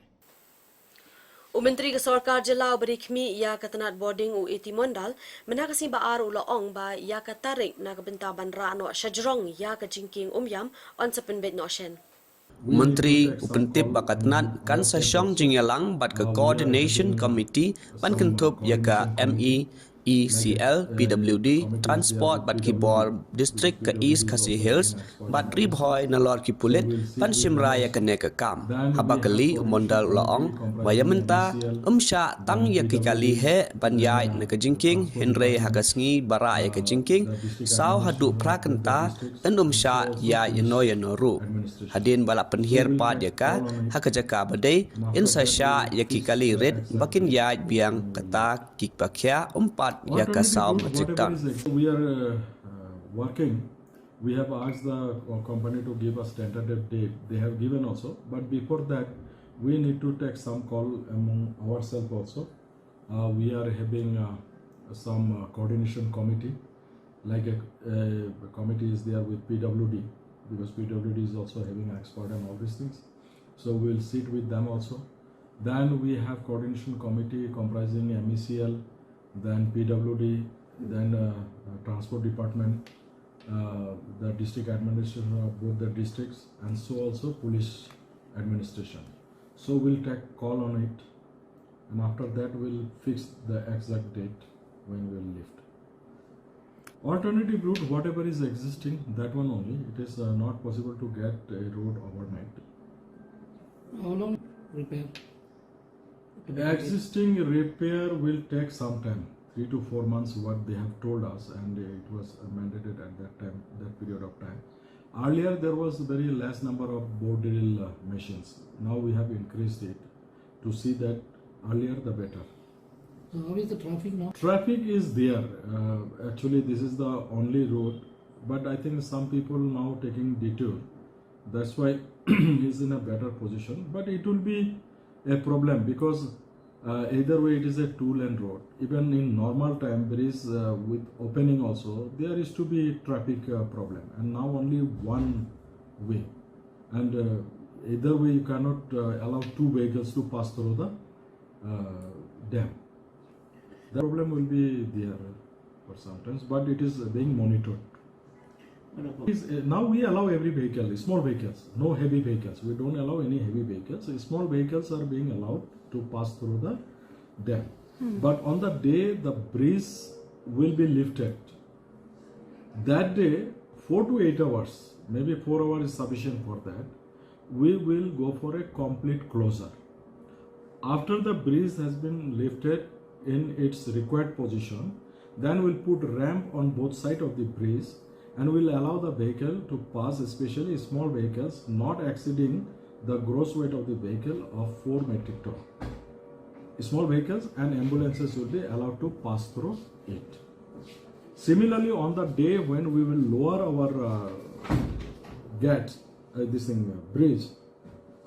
U Myntri ka Sorkar Jylla uba dei khmih ïa ka tnat bording u A T Mondal mynta ka sngi Ba-ar u la ong ba ïa ka tarik na ka bynta ban rah noh shajrong ïa ka jingkieng Umïam yn sa pynbeit noh shen. U Myntri u pyntip ba ka tnat kan sa shong jingïalang bad ka Coordination Committee ban kynthup ïa ka M E E C L, P W D, Transport bad ki bor District ka East Khasi Hills bad Ri Bhoi nalor ki pulit ban shim rai ïa kane ka kam. Haba kylli, u Mondal u la ong ba ïa mynta ym shah tang ïa ki kali heh ban ïaid na ka jingkieng, hynrei ha ka sngi ba rah ïa ka jingkieng saw haduh phra kynta yn ym shah ïaid ïano ïano ruh. Hadien ba la pynhiar pat ïa ka ha ka jaka ba dei, yn sa shah ïa ki kali rit ba kin ïaid biang kata kiba khia, ym pat ïa ka saw matriktan. We are, uh, uh, working. We have asked the, uh, company to give us tentative date. They have given also. But before that, we need to take some call among ourselves also. Uh, we are having, uh, some, uh, coordination committee. Like a, a committee is there with P W D, because P W D is also having an expert on all these things. So we'll sit with them also. Then we have coordination committee comprising M E C L, then P W D, then, uh, uh, transport department, uh, the district administration of both the districts, and so also police administration. So we'll take call on it, and after that we'll fix the exact date when we'll lift. Alternative route, whatever is existing, that one only. It is, uh, not possible to get a road overnight. How long repair? Existing repair will take some time, three to four months, what they have told us, and it was, uh, mandated at that time, that period of time. Earlier, there was very less number of bore drill, uh, machines. Now we have increased it to see that earlier the better. So how is the traffic now? Traffic is there. Uh, actually, this is the only road, but I think some people now taking detour. That's why he's in a better position. But it will be a problem because Uh, either way, it is a two-lane road. Even in normal time, there is, uh, with opening also, there is to be traffic, uh, problem, and now only one way. And, uh, either way, you cannot, uh, allow two vehicles to pass through the, uh, dam. The problem will be there for sometimes, but it is being monitored. Is, uh, now we allow every vehicle, small vehicles, no heavy vehicles. We don't allow any heavy vehicles. Small vehicles are being allowed to pass through the dam. Hmm. But on the day the bridge will be lifted, that day, four to eight hours, maybe four hours is sufficient for that, we will go for a complete closure. After the bridge has been lifted in its required position, then we'll put ramp on both sides of the bridge and will allow the vehicle to pass, especially small vehicles, not exceeding the gross weight of the vehicle of four metric ton. Small vehicles and ambulances will be allowed to pass through it. Similarly, on the day when we will lower our, uh, gate, uh, this thing, uh, bridge,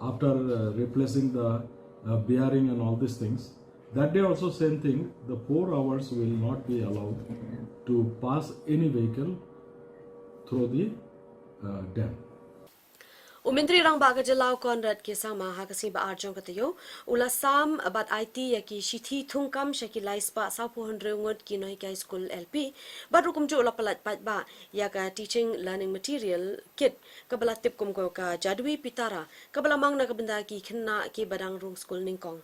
after, uh, replacing the, uh, bearing and all these things, that day also same thing, the four hours will not be allowed to pass any vehicle through the, uh, dam. U Myntri Rangbah ka jylla u Conrad K Sangma ha ka sngi ba ar jong ka taïew u la sam bad aiti ïa ki shithi thungkam sha ki lai spah sawphew hynriew ngut ki nonghikai skul L P, bad ruh kumjuh u la pyllait paidbah ïa ka teaching learning material kit kaba la tip kum ka Jadwi Pitara, kaba la mang na ka bynta ki khynnah kiba dang rung skul nyngkong.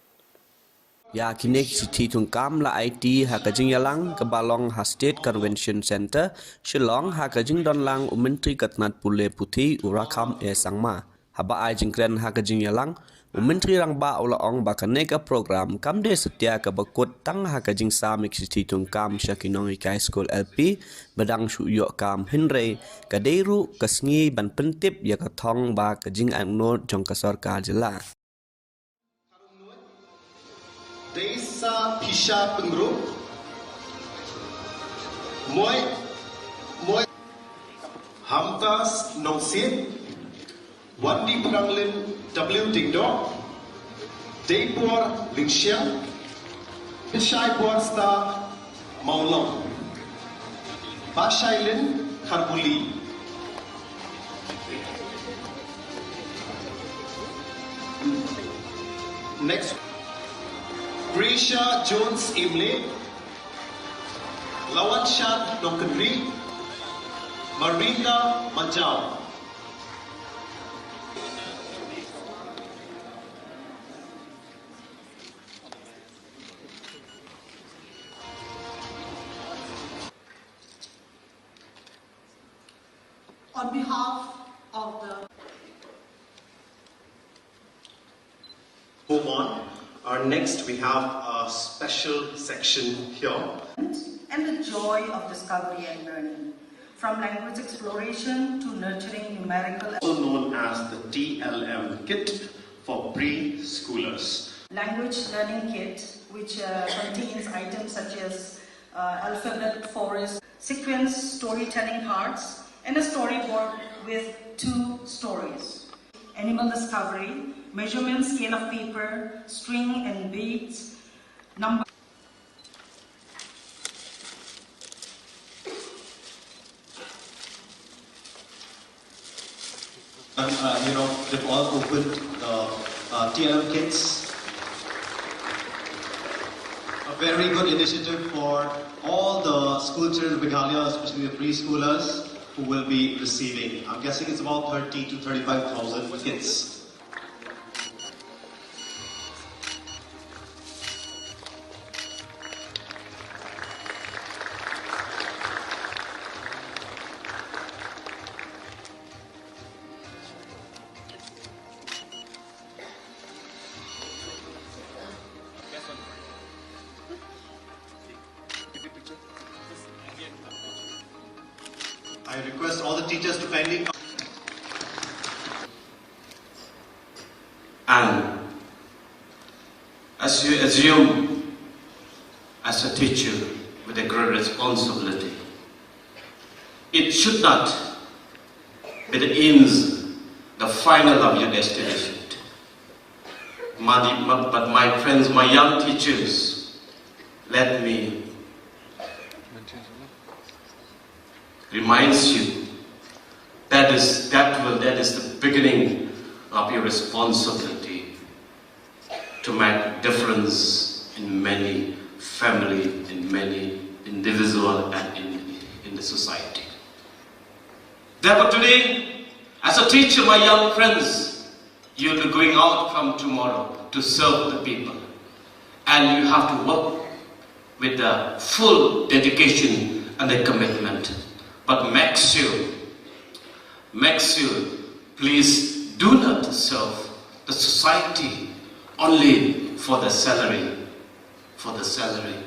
Ïa kine ki shithi thungkam la aiti ha ka jingïalang kaba long ha State Convention Centre, Shillong, ha ka jingdonlang u Myntri ka tnad pule puthi u Rakkam A Sangma. Haba ai jingkren ha ka jingïalang, u Myntri Rangbah u la ong ba kane ka program kam dei satia kaba kut tang ha ka jingsam ïa ki shithi thungkam sha ki nonghikai skul L P ba dang shu ïoh kam, hynrei ka dei ruh ka sngi ban pyntip ïa ka thong bad ka jingangnud jong ka sorkar jylla. Dei sa pisa pyngrope. Moi, moi. Hamtas Nongsiej, Wandi Pranglin W Dingdok, Deipor Lingsiang, Pishai Borsta Mawlong, Bashailin Kharbuli. Next, Prisha Jones Imlin, Lawan Shah Nongkynrih, Marika Majau. On behalf of the Move on. Our next, we have a special section here. And the joy of discovery and learning, from language exploration to nurturing numerical, also known as the T L M kit for preschoolers. Language learning kit, which, uh, contains items such as, uh, alphabet, forest, sequence, storytelling cards, and a storyboard with two stories. Animal discovery, measurement, scale of paper, string and beads, number. And, uh, you know, they've all opened the, uh, T L M kits. A very good initiative for all the school children of Meghalaya, especially the preschoolers who will be receiving. I'm guessing it's about thirty to thirty-five thousand kits. I request all the teachers to kindly come. And as you assume as a teacher with a great responsibility, it should not be the ends, the final of your destination. But, but my friends, my young teachers, let me reminds you that is that will that is the beginning of your responsibility to make difference in many family, in many individual, and in, in the society. Therefore, today, as a teacher, my young friends, you'll be going out from tomorrow to serve the people. And you have to work with the full dedication and the commitment. But make sure, make sure, please do not serve the society only for the salary, for the salary.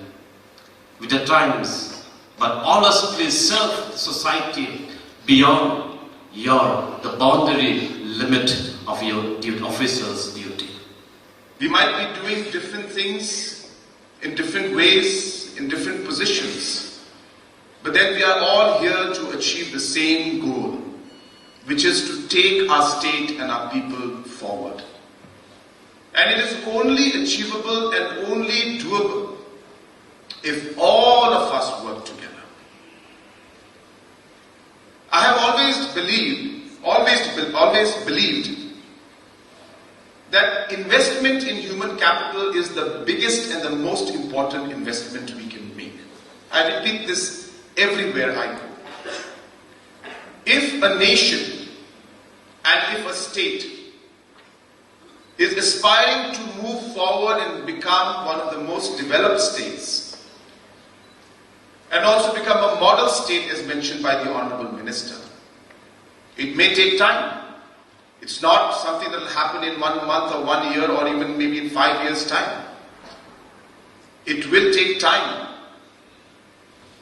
With the times, but always please serve the society beyond your the boundary limit of your duty, official's duty. We might be doing different things in different ways, in different positions, but then we are all here to achieve the same goal, which is to take our state and our people forward. And it is only achievable and only doable if all of us work together. I have always believed, always, be- always believed that investment in human capital is the biggest and the most important investment we can make. I repeat this everywhere I go. If a nation and if a state is aspiring to move forward and become one of the most developed states, and also become a model state as mentioned by the Honorable Minister. It may take time. It's not something that will happen in one month or one year or even maybe in five years' time. It will take time.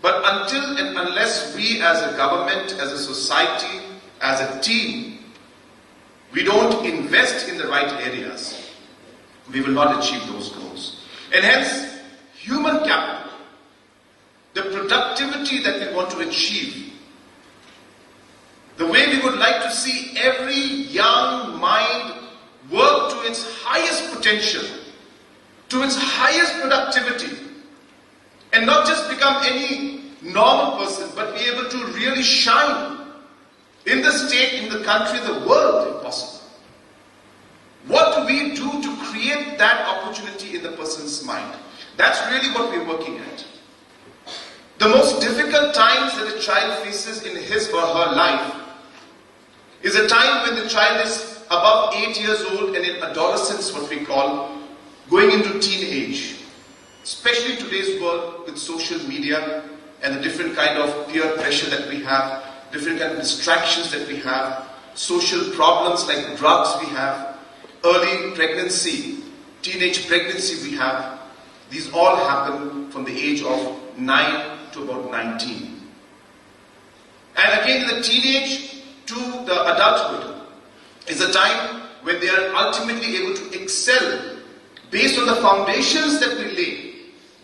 But until and unless we as a government, as a society, as a team, we don't invest in the right areas, we will not achieve those goals. And hence, human capital, the productivity that we want to achieve, the way we would like to see every young mind work to its highest potential, to its highest productivity, and not just become any normal person, but be able to really shine in the state, in the country, the world, if possible. What do we do to create that opportunity in the person's mind? That's really what we're working at. The most difficult times that a child faces in his or her life is a time when the child is above eight years old and in adolescence, what we call, going into teenage. Especially today's world with social media and the different kind of peer pressure that we have, different kind of distractions that we have, social problems like drugs we have, early pregnancy, teenage pregnancy we have, these all happen from the age of nine to about nineteen. And again, in the teenage to the adulthood is a time when they are ultimately able to excel based on the foundations that we lay.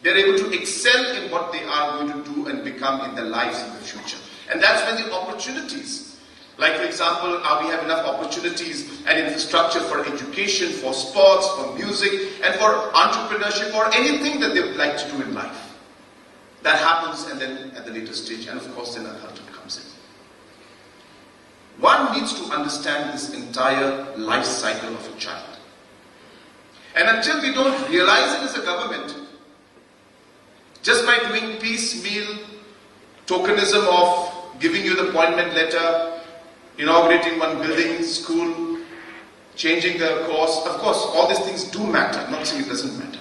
They're able to excel in what they are going to do and become in their lives in the future. And that's when the opportunities, like, for example, uh, we have enough opportunities and infrastructure for education, for sports, for music, and for entrepreneurship, or anything that they would like to do in life. That happens, and then at the later stage, and of course, then adulthood comes in. One needs to understand this entire life cycle of a child. And until we don't realize it as a government, just by doing piecemeal tokenism of giving you the appointment letter, inaugurating one building, school, changing the course, of course, all these things do matter. I'm not saying it doesn't matter.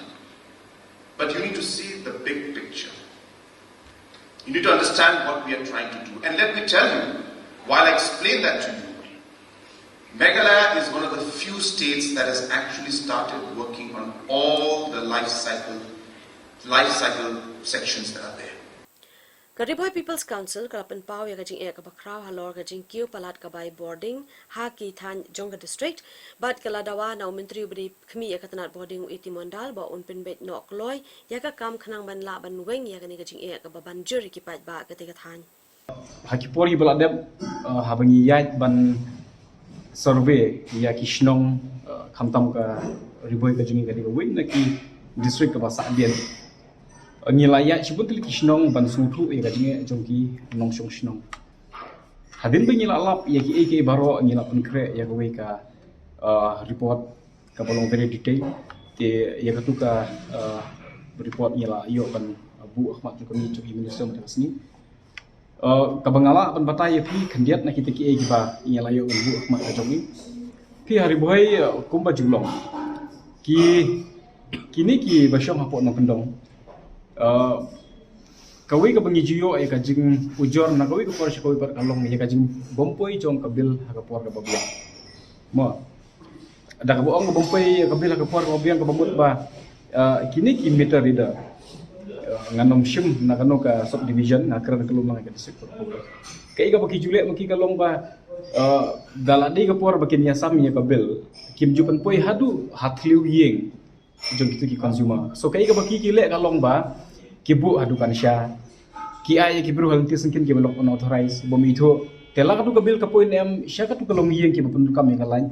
But you need to see the big picture. You need to understand what we are trying to do. And let me tell you, while I explain that to you, Meghalaya is one of the few states that has actually started working on all the life cycle, life cycle sections that are there. Ka Ri Bhoi People's Council ka la pynpaw ïa ka jingeh kaba khraw halor ka jingkiew palat ka bai bording ha ki thaiñ jong ka district, bad ka la dawa na u Myntri uba dei khmih ïa ka tnat bording, u A T Mondal, ba un pynbeit noh kloi ïa ka kam khnang ban lah ban weng ïa kane ka jingeh kaba ban jur ïa ki paidbah katei ka thaiñ. Ha ki por kiba la dep, eh, haba ngi ïaid ban survey ïa ki shnong, uh, khamtam ka Ri Bhoi ka jong ngi ka dei kawei na ki district kaba sahdien. Ngi la ïaid shibun tylli ki shnong ban sngewthuh ïa ka jingeh jong ki nongshong shnong. Hadien ba ngi la lap ïa kiei kiei baroh, ngi la pynkhreh ïa kawei ka, uh, report kaba long very detail. Te ïa katu ka, uh, report ngi la ïoh ban buh ha khmat jong ka Minister mynta ka sngi. Uh, kaba nga lah ban batai ïa phi khyndiat na kita kiei kiba ngi la ïoh ban buh ha khmat ka jong ngi. Phi ha Ri Bhoi, uh, kumba ju long, ki, kine kiba shong hapoh Nongkyndong, uh, kawei kaba ngi ju ïoh ïa ka jingujor na kawei ka por sha kawei pat ka long ïa ka jingbym poi jong ka bill ha ka por kaba biang. Mo. Da kaba ong ka bym poi ka bill ha ka por kaba biang kaba mut ba, uh, kine ki meter reader, uh, ngan ym shim na kano ka subdivision, nga kren ka lum lang ka district. Kaei kaba ki ju leh ma ki ka long ba, uh, da la dei ka por ba kin ïasam ïa ka bill, kim ju pynpoi haduh ha thliew ïing jong kitu ki consumer. So kaei kaba ki ki leh ka long ba ki buh ha dukan sha, ki ai ïa ki briew ha lynti syngkien kiba long unauthorized, bym ithuh. Te la katu ka bill ka poi ne em sha katu ka longïing kiba pyndonkam ïa ka line,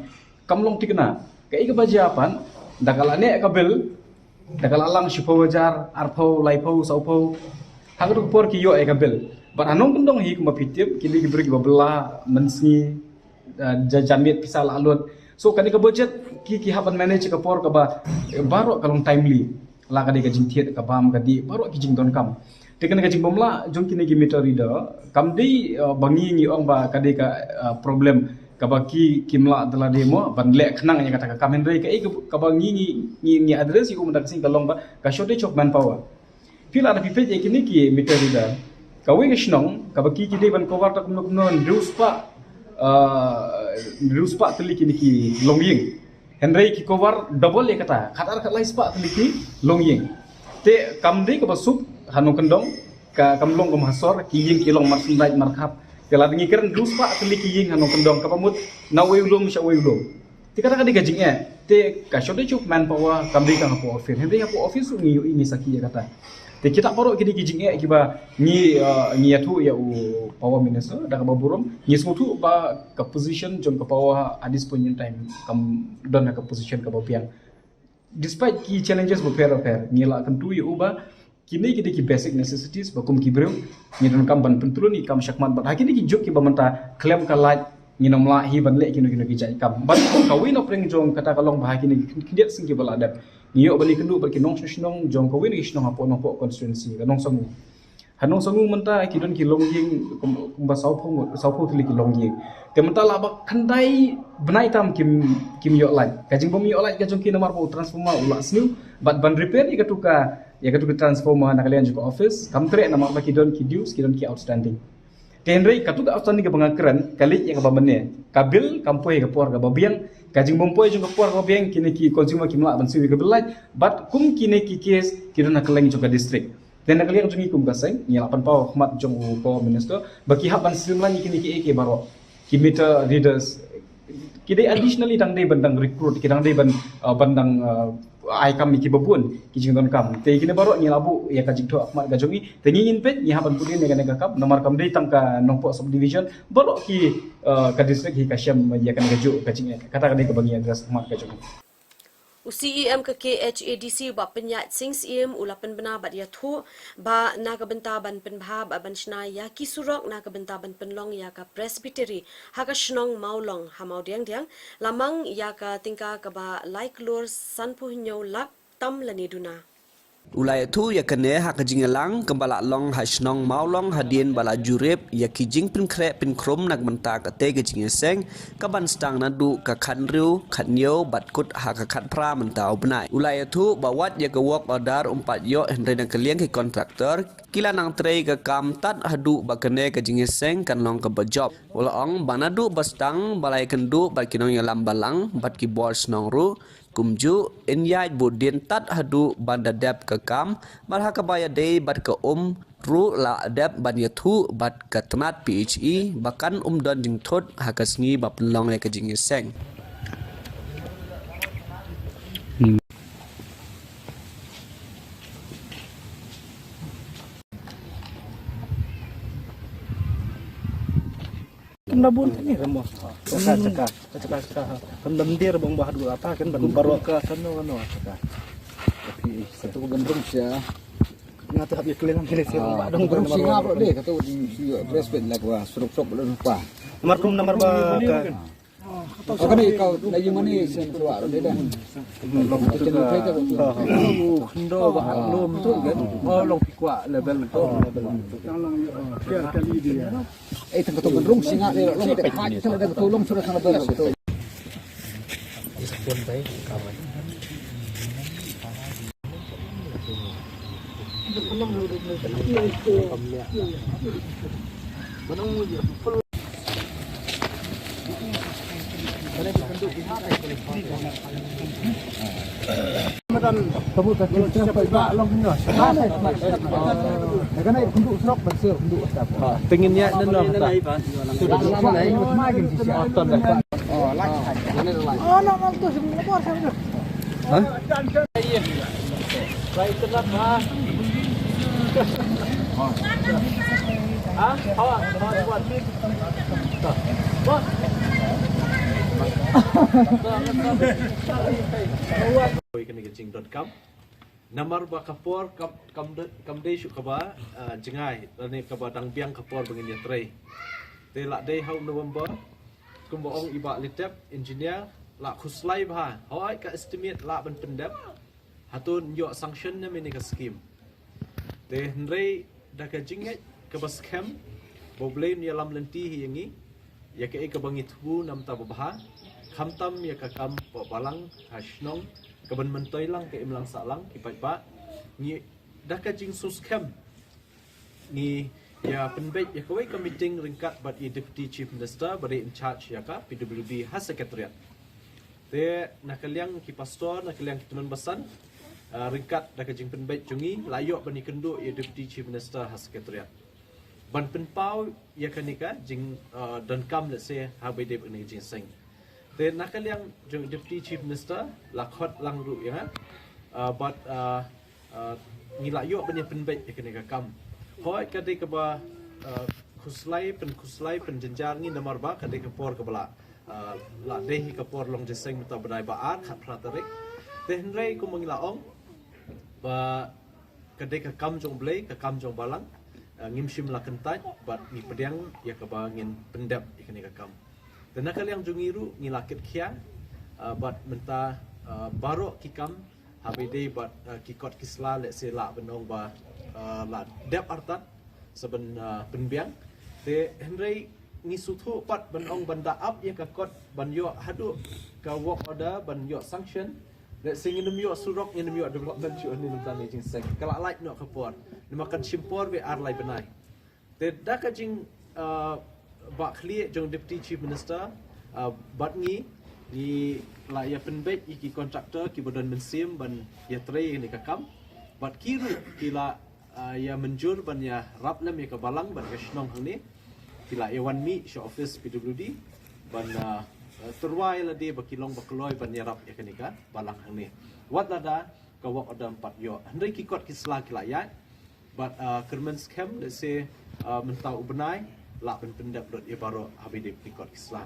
kam long thikna. Kaei kaba jia pat, da ka la neh ka bill, da ka la lang shiphew hajar, arphew, laiphew, sawphew, ha katu ka por ki ïoh ïa ka bill. Bad ha Nongkyndong hi kumba phi tip, ki dei ki briew kiba bylla mynsngi, uh, ja-, janmiet pisa la lut. So kane ka budget ki, ki hap ban manage ka por kaba, eh, baroh ka long timely. La ka dei ka jingthied ka bam ka dih, baroh ki jingdonkam. Te kane ka jingbymlah jong kine ki meter reader kam dei, uh, ba ngi ngi ong ba ka dei ka, uh, problem kaba ki, kim lah da lade mo ban leh khnang ïa kata ka kam, hynrei kaei ka, kaba ngi ngi, ngi, ngi address ïa u mynta ka sngi ka long ba ka shortage of manpower. Phi lah da phi peit ïa kine ki meter reader, kawei ka shnong kaba ki, ki dei ban cover ta kumno kumno, hynriew spah, uh, hynriew spah tylli kine ki longïing. Hynrei ki cover double ïa kata, khatar khatlai spah tylli ki longïing. Te kam dei kaba suk ha Nongkyndong, ka kam long kum ha sor, ki ïing ki long mar syndaid mar khap. Te lada ngi kren hynriew spah tylli ki ïing ha Nongkyndong, kaba mut na uwei u lum sha uwei u lum. Te kata ka dei ka jingeh. Te ka shortage of manpower kam dei tang hapoh office, hynrei hapoh office ruh ngi ïohi, ngi sakhi ïa kata. Te kita baroh ki dei ki jingeh kiba ngi, uh, ngi ïathuh ïa u Power Minister da kaba burom. Ngi sngewthuh ba ka position jong ka Power at this point in time kam don ha ka position kaba biang. Despite ki challenges bapher bapher, ngi la kyntu ïa u ba kine ki dei ki basic necessities ba kum ki briew ngi donkam ban pyntreikam shakhmat, bad ha kine ki juk kiba mynta khlem ka light ngin ym lah hi ban leh kino kino ki jait kam. Bad kawei na pdeng jong kata ka long ba ha kine ki khyndiat sngi kiba la dep, ngi ïoh ban ïakynduh bad ki nongshong shnong jong kawei na ki shnong hapoh Nongpoh constituency, ka Nongsongu. Ha Nongsongu mynta ki don ki longïing kum, kumba sawphew, sawphew tylli ki longïing. Te mynta lah ba khyndai bnai tam kim, kim ïoh light. Ka jingbym ïoh light ka jong ki namar ba u transformer u la sniew, bad ban repair ïa katu ka, ïa katu ka transformer na ka liang jong ka office kam treh namar ba ki don ki dues, ki don ki outstanding. Te hynrei katu ka outstanding kaba nga kren ka leit ïa kaba mynne. Ka bill kam poi ha ka por kaba biang, ka jingbym poi jong ka por kaba biang, kine ki consumer kim lah ban siew ïa ka bill light. Bad kum kine ki case ki don ha kylleng jong ka district. Te na ka liang jong ngi kum ka seng ngi la pynpaw ha khmat jong u Power Minister ba ki hap ban streamline ïa kine kiei kiei baroh, ki meter readers. Ki dei additionally dang dei ban dang recruit, ki dang dei ban, uh, ban dang, uh, ai kam ïa kiba bun ki jingdonkam. Te kine baroh ngi la buh ïa ka jingthoh ha khmat ka jong ngi. Te ngi ngin peit, ngi hap ban put in ïa kane ka kam namar kam dei tang ka Nongpoh subdivision, baroh ki, uh, ka district hi ka shem ïa kane kajuh ka jingeh. Kata ka dei kaba ngi address ha khmat ka jong ngi. U C E M ka K H A D C, Bah Pynïaid Sing Syiem, u la pynbna bad ïathuh ba na ka bynta ban pynbha bad ban shna ïa ki surok, na ka bynta ban pynlong ïa ka Presbytery ha ka shnong Mawlong ha Mawdiangdiang, la mang ïa ka tyngka kaba lai klur sanphew hynñiew lak tam lane duna. U la ïathuh ïa kane ha ka jingïalang kaba la long ha shnong Mawlong hadien ba la jurip ïa ki jingpynkhreh pynkhrum na ka bynta katei ka jingïaseng, kaban sdang naduh ka khathynriew, khathynñiew bad kut ha ka khatphra mynta u bnai. U la ïathuh ba wat ïa ka work order um pat ïoh, hynrei na ka liang ki contractor ki la nang trei ka kam tad haduh ba kane ka jingïaseng kan long kaba jop. U la ong ba naduh ba sdang ba la ïakynduh bad ki nongïalam balang bad ki bor shnong ruh, kumjuh yn ïaid bud dien tad haduh ban da dep ka kam, bad ha kaba ïadei bad ka um ruh la dep ban ïathuh bad ka tnat P H E ba kan ym don jingthut ha ka sngi ba pynlong ïa ka jingïaseng. Na bun ni remo. Chaka chaka chaka chaka. Kan dam dir bong bah dua apa kan ban baroh ka kano kano chaka. Tapi satu kan rum sia. Nga tu habis keliling keliling sia. Ah, ba dong kan rum sia baroh. Ngap deh kata di sia respect lah gua suruk sok belum lupa. Markum namar ba ka. Oh, kan ikau lagi mana sen suara dia dah. Long tu kena. Oh, khendo ba long tu kan. Oh, long pikwa level tu. Level tu. Yang long ya. Kali dia. Eh, tengah tu menrung singa dia, long dek haj, tengah tu long sudah sangat tu. Madam, kamu tak kira apa, Pak, long kena. Tingin niya na long ta. Ton da. Oh, long tu semua bor sama. Ha? Ha? Hawa, hawa buat. Kane ka jingdonkam. Namar ba ka por kam, kam de, kam dei shuh kaba, ah, jngai, lane kaba dang biang ka por ba ngin ïatrei. Te la dei ha u November, kumba ong i Bah Litep, engineer, la khuslai bha, hoi ka estimate la ban pyndep. Hato yn ïoh sanction ne mene ka scheme. Te hynrei da ka jingngeit kaba skhem, ba U Blei un ïalam lynti hi ïa ngi, ïa kaei kaba ngi thmu namar ba bha, khamtam ïa ka kam ba balang ha shnong, kaban myntoi lang ka imlang sahlang, ki paidbah, ngi da ka jingsngewskhem, ngi ïa pynbeit ïa kawei ka meeting ryngkat bad i Deputy Chief Minister ba dei in charge ïa ka P W D ha Secretariat. Te na ka liang ki pastor, na ka liang ki tymmen basan, ah, ryngkat da ka jingpynbeit jong ngi, la ïoh ban ïakynduh ïa Deputy Chief Minister ha Secretariat. Ban pynpaw ïa kane ka jing, ah, donkam lehse ha ba dei ba kane ka jingseng. Te na ka liang jong Deputy Chief Minister, la khot lang ruh ïa nga, ah, bad, ah, ah, ngi la ïoh ban ïa pynbeit ïa kane ka kam. Hoi ka dei kaba, ah, khuslai, pynkhuslai, pynjynjar ngi namar ba ka dei ka por kaba la, ah, la dei hi ka por long jingïaseng mynta ba dei ba ar, khatphra tarik. Te hynrei kumba ngi la ong, ba ka dei ka kam jong U Blei, ka kam jong balang, ah, ngim shym la kyntait, bad ngi pdiang ïa kaba ngin pyndep ïa kane ka kam. Te na ka liang jong ngi ruh ngi la kit khia, ah, bad mynta, ah, baroh ki kam, ha ba dei bad, ah, ki kot ki sla lehse lah ban ong ba, ah, la dep artat, sa ban, ah, pynbiang. Te hynrei ngi sngewthuh pat ban ong ban da ap ïa ka kot ban ïoh haduh ka work order ban ïoh sanction. Lehse ngin ym ïoh surok, ngin ym ïoh development shuh hangne mynta ne jingseng. Ka la lait noh ka por. Namar kan shim por ba ar lai bnai. Te da ka jing, ah, ba khlieh jong Deputy Chief Minister, ah, bad ngi, ngi la ïa pynbeit ïa ki contractor kiba don mynsiem ban ïatrei ïa kane ka kam. Bad ki ruh ki la, ah, ïa mynjur ban ïarap lem ïa ka balang bad ka shnong hangne. Ki la ïa wan mih sha office P W D ban, ah, tyrwa ïa lade ba ki long ba kloi ban ïarap ïa kane ka balang hangne. Wat lada ka work order ym pat ïoh. Hynrei ki kot ki sla ki la ïaid. Bad, ah, kyrmen skhem lehse, ah, mynta u bnai lah ban pyndep lut ïa baroh ha ba dei ki kot ki sla.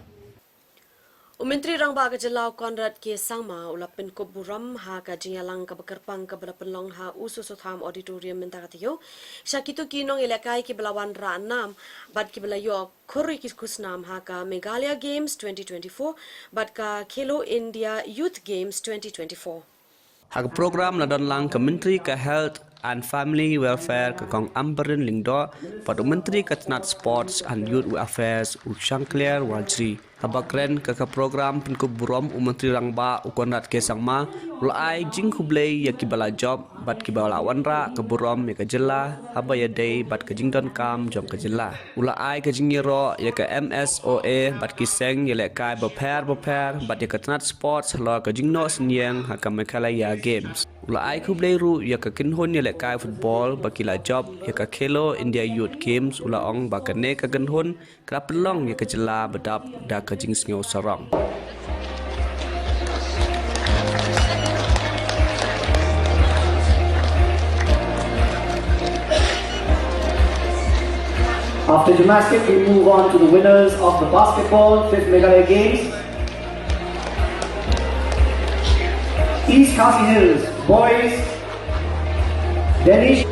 U Myntri Rangbah ka jylla u Conrad K Sangma u la pynkup burom ha ka jingïalang kaba kyrpang kaba la pynlong ha U Soso Tham Auditorium mynta ka taïew sha kito ki nongïalehkai kiba la wanrah nam bad kiba la ïoh khur ïa ki khusnam ha ka Meghalaya Games twenty twenty-four bad ka Khelo India Youth Games twenty twenty-four. Ha ka program la don lang ka Myntri ka Health and Family Welfare ka Kong Ampareen Lyngdoh, bad u Myntri ka tnat Sports and Youth Affairs u Shangkliar Warjri. Haba kren ha ka program pynkup burom, u Myntri Rangbah u Conrad K Sangma u la ai jingkhublei ïa kiba la jop bad kiba la wanrah ka burom ïa ka jylla haba ïadei bad ka jingdonkam jong ka jylla. U la ai ka jingïaroh ïa ka M S O A bad ki seng ïalehkai bapher bapher bad ïa ka tnat sports halor ka jingnoh synñiang ha ka Meghalaya Games. U la ai khublei ruh ïa ka kynhun ïalehkai football ba ki la jop ïa ka Khelo India Youth Games. U la ong ba kane ka kynhun ka la pynlong ïa ka jylla ba dap da ka jingsngew sarong. After gymnastics, we move on to the winners of the basketball fifth Meghalaya Games. East Khasi Hills, boys, Danish,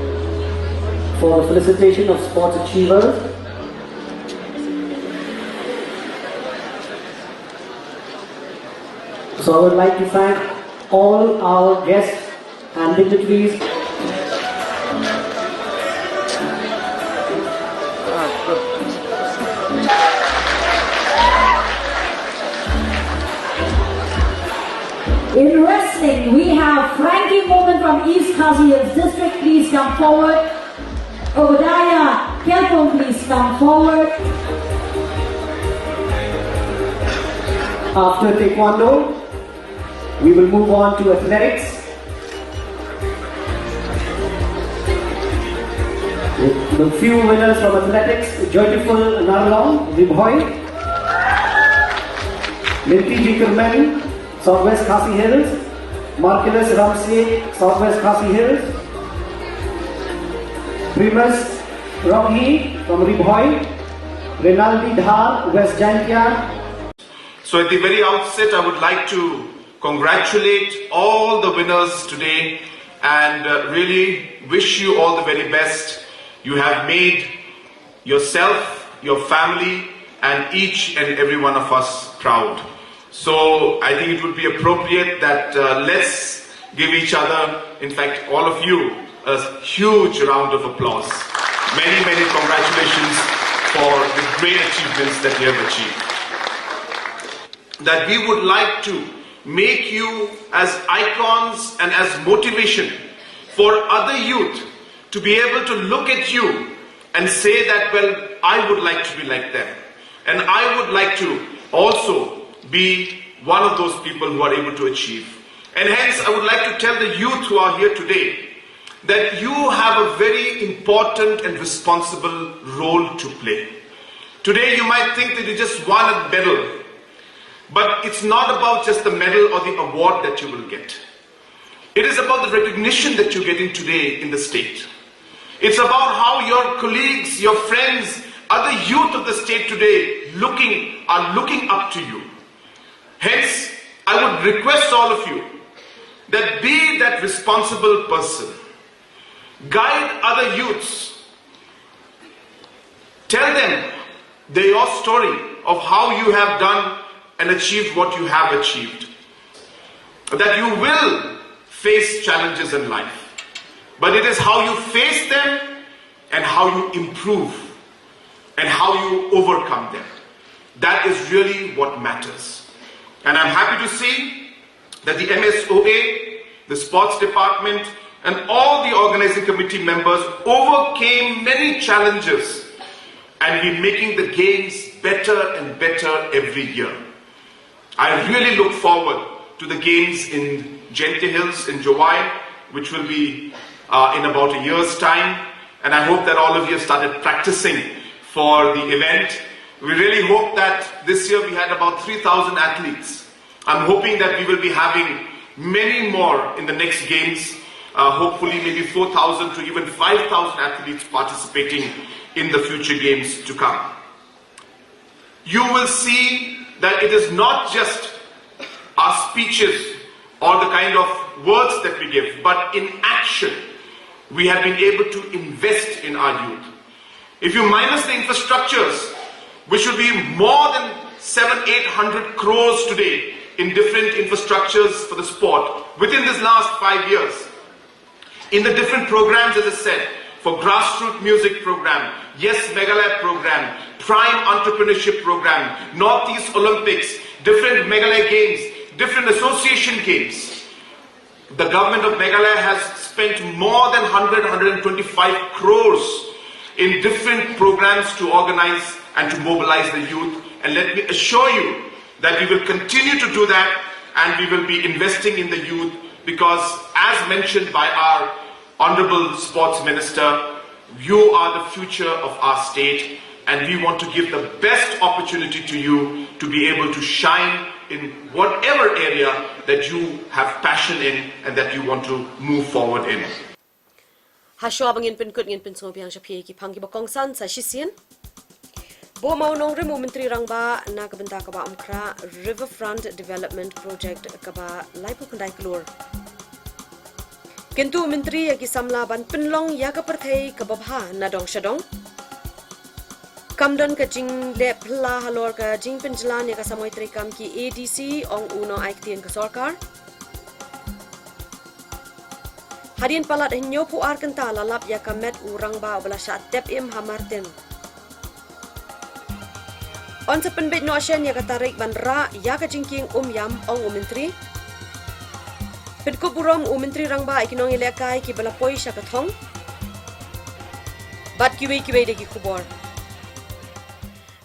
for the felicitation of sports achievers. So I would like to thank all our guests and dignitaries. In wrestling, we have Frankie Momin from East Khasi Hills District. Please come forward. Obadiah Kelpon, please come forward. After Taekwondo, we will move on to athletics. The few winners from athletics, Joytiful Narlong, Ri Bhoi. Minty Jinkerman, Southwest Khasi Hills. Marcellus Ramsey, Southwest Khasi Hills. Primus Ronghi from Ri Bhoi. Rinaldi Dhar, West Jaintia. So at the very outset, I would like to congratulate all the winners today and uh, really wish you all the very best. You have made yourself, your family, and each and every one of us proud. So I think it would be appropriate that uh, let's give each other, in fact, all of you, a huge round of applause. Many, many congratulations for the great achievements that you have achieved. That we would like to make you as icons and as motivation for other youth to be able to look at you and say that, "Well, I would like to be like them. And I would like to also be one of those people who are able to achieve." And hence, I would like to tell the youth who are here today that you have a very important and responsible role to play. Today, you might think that you just won a medal, but it's not about just the medal or the award that you will get. It is about the recognition that you're getting today in the state. It's about how your colleagues, your friends, other youth of the state today looking are looking up to you. Hence, I would request all of you that be that responsible person. Guide other youths. Tell them their story of how you have done and achieved what you have achieved. That you will face challenges in life, but it is how you face them and how you improve and how you overcome them. That is really what matters. And I'm happy to see that the M S O A, the sports department, and all the organizing committee members overcame many challenges and we're making the games better and better every year. I really look forward to the games in Jaintia Hills in Jowai, which will be uh, in about a year's time. And I hope that all of you have started practicing for the event. We really hope that this year we had about three thousand athletes. I'm hoping that we will be having many more in the next games. Uh, hopefully, maybe four thousand to even five thousand athletes participating in the future games to come. You will see that it is not just our speeches or the kind of words that we give, but in action, we have been able to invest in our youth. If you minus the infrastructures, which will be more than seven, eight hundred crores today in different infrastructures for the sport within this last five years, in the different programs, as I said, for grassroots music program, Yes Meghalaya program, Prime Entrepreneurship program, Northeast Olympics, different Meghalaya games, different association games. The government of Meghalaya has spent more than one hundred, one hundred twenty-five crores in different programs to organize and to mobilize the youth. And let me assure you that we will continue to do that, and we will be investing in the youth because, as mentioned by our Honorable Sports Minister, you are the future of our state, and we want to give the best opportunity to you to be able to shine in whatever area that you have passion in and that you want to move forward in. Hashwa ba ngin pynkut, ngin pynsngewbiang sha phi ki phang kiba kongsan sa shisien. Buh mawnongrim u Myntri Rangbah na ka bynta ka Bah Umkhrah, Riverfront Development Project kaba laiphew khyndai klur. Kyntu u Myntri ïa ki samla ban pynlong ïa ka pyrthei kaba bha na dong sha dong. Kam don ka jingleh phylla halor ka jingpynjlan ïa ka samoi treikam ki A D C, ong u nongai ktien ka sorkar. Hadien palat hynñiewphew ar kynta la lap ïa ka met u rangbah uba la shah tep im ha Martin. Yn sa pynbeit noh shen ïa ka tarik ban rah ïa ka jingkieng um ïam, ong u Myntri. Pynkup burom u Myntri Rangbah ïa ki nongïalehkai kiba la poi sha ka thong. Bad kiwei kiwei de ki khubor.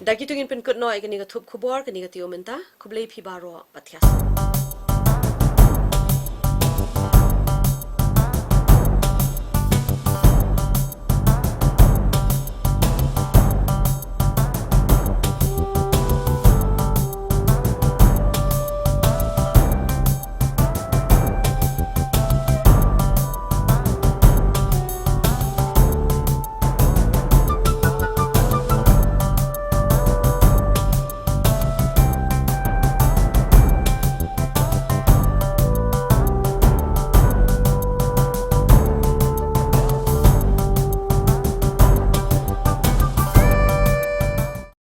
Da kito ngin pynkut noh ïa kane ka thup khubor, kane ka taïew mynta. Khublei phi baroh, bad thiah.